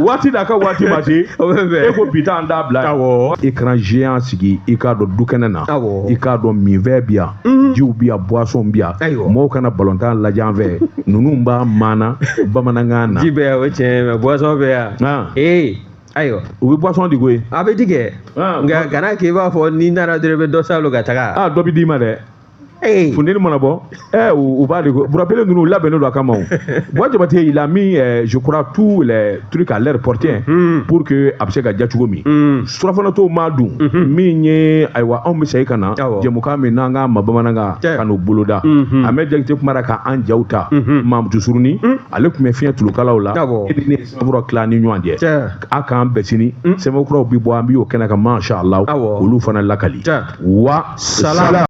waati d'a ka waati ma se. O bɛ bɛn. E ko bi taa an t'a bila. Écran géant sigi, i k'a dɔn, dukɛnɛ na. I k'a dɔn, minfɛn bi yan. Jiw bi yan, boisson bi yan. Mɔgɔw kana balontan lajɛ an fɛ. Ninnu b'a maana bamanankan na. Ji bɛ yan, o tiɲɛ ye, mais boisson bɛ yan. Ee, ayiwa. U bɛ boisson di koyi. A bɛ di kɛ. Nka kana k'i b'a fɔ n'i nana dɔrɔn i bɛ dɔ salo ka taga. Ah, dɔ bɛ d'i ma dɛ. Ee. Funteni mana bɔ, u b'a de ko Burapele ninnu labɛnnen don a kama o. Buwa Jabate, il a mis, je crois, tous les trucs à leur portée pour que a bɛ se ka diya cogo min. Surafana t'o ma dun. Min ye, ayiwa, anw bɛ segin ka na jɛmukan min n'an k'a ma bamanankan ka n'o boloda. Ahmed Jakite kumara k'an jaw ta. Mamutu Suruni, ale tun bɛ fiɲɛ tulukalaw la. E ni ne ye sɛbɛnfura tila ni ɲɔgɔn cɛ. A k'an bɛn sini. Sɛbɛnfuraw bɛ bɔ, an bɛ y'o kɛnɛ kan, masha Allah. Olu fana lakali. Wa salam.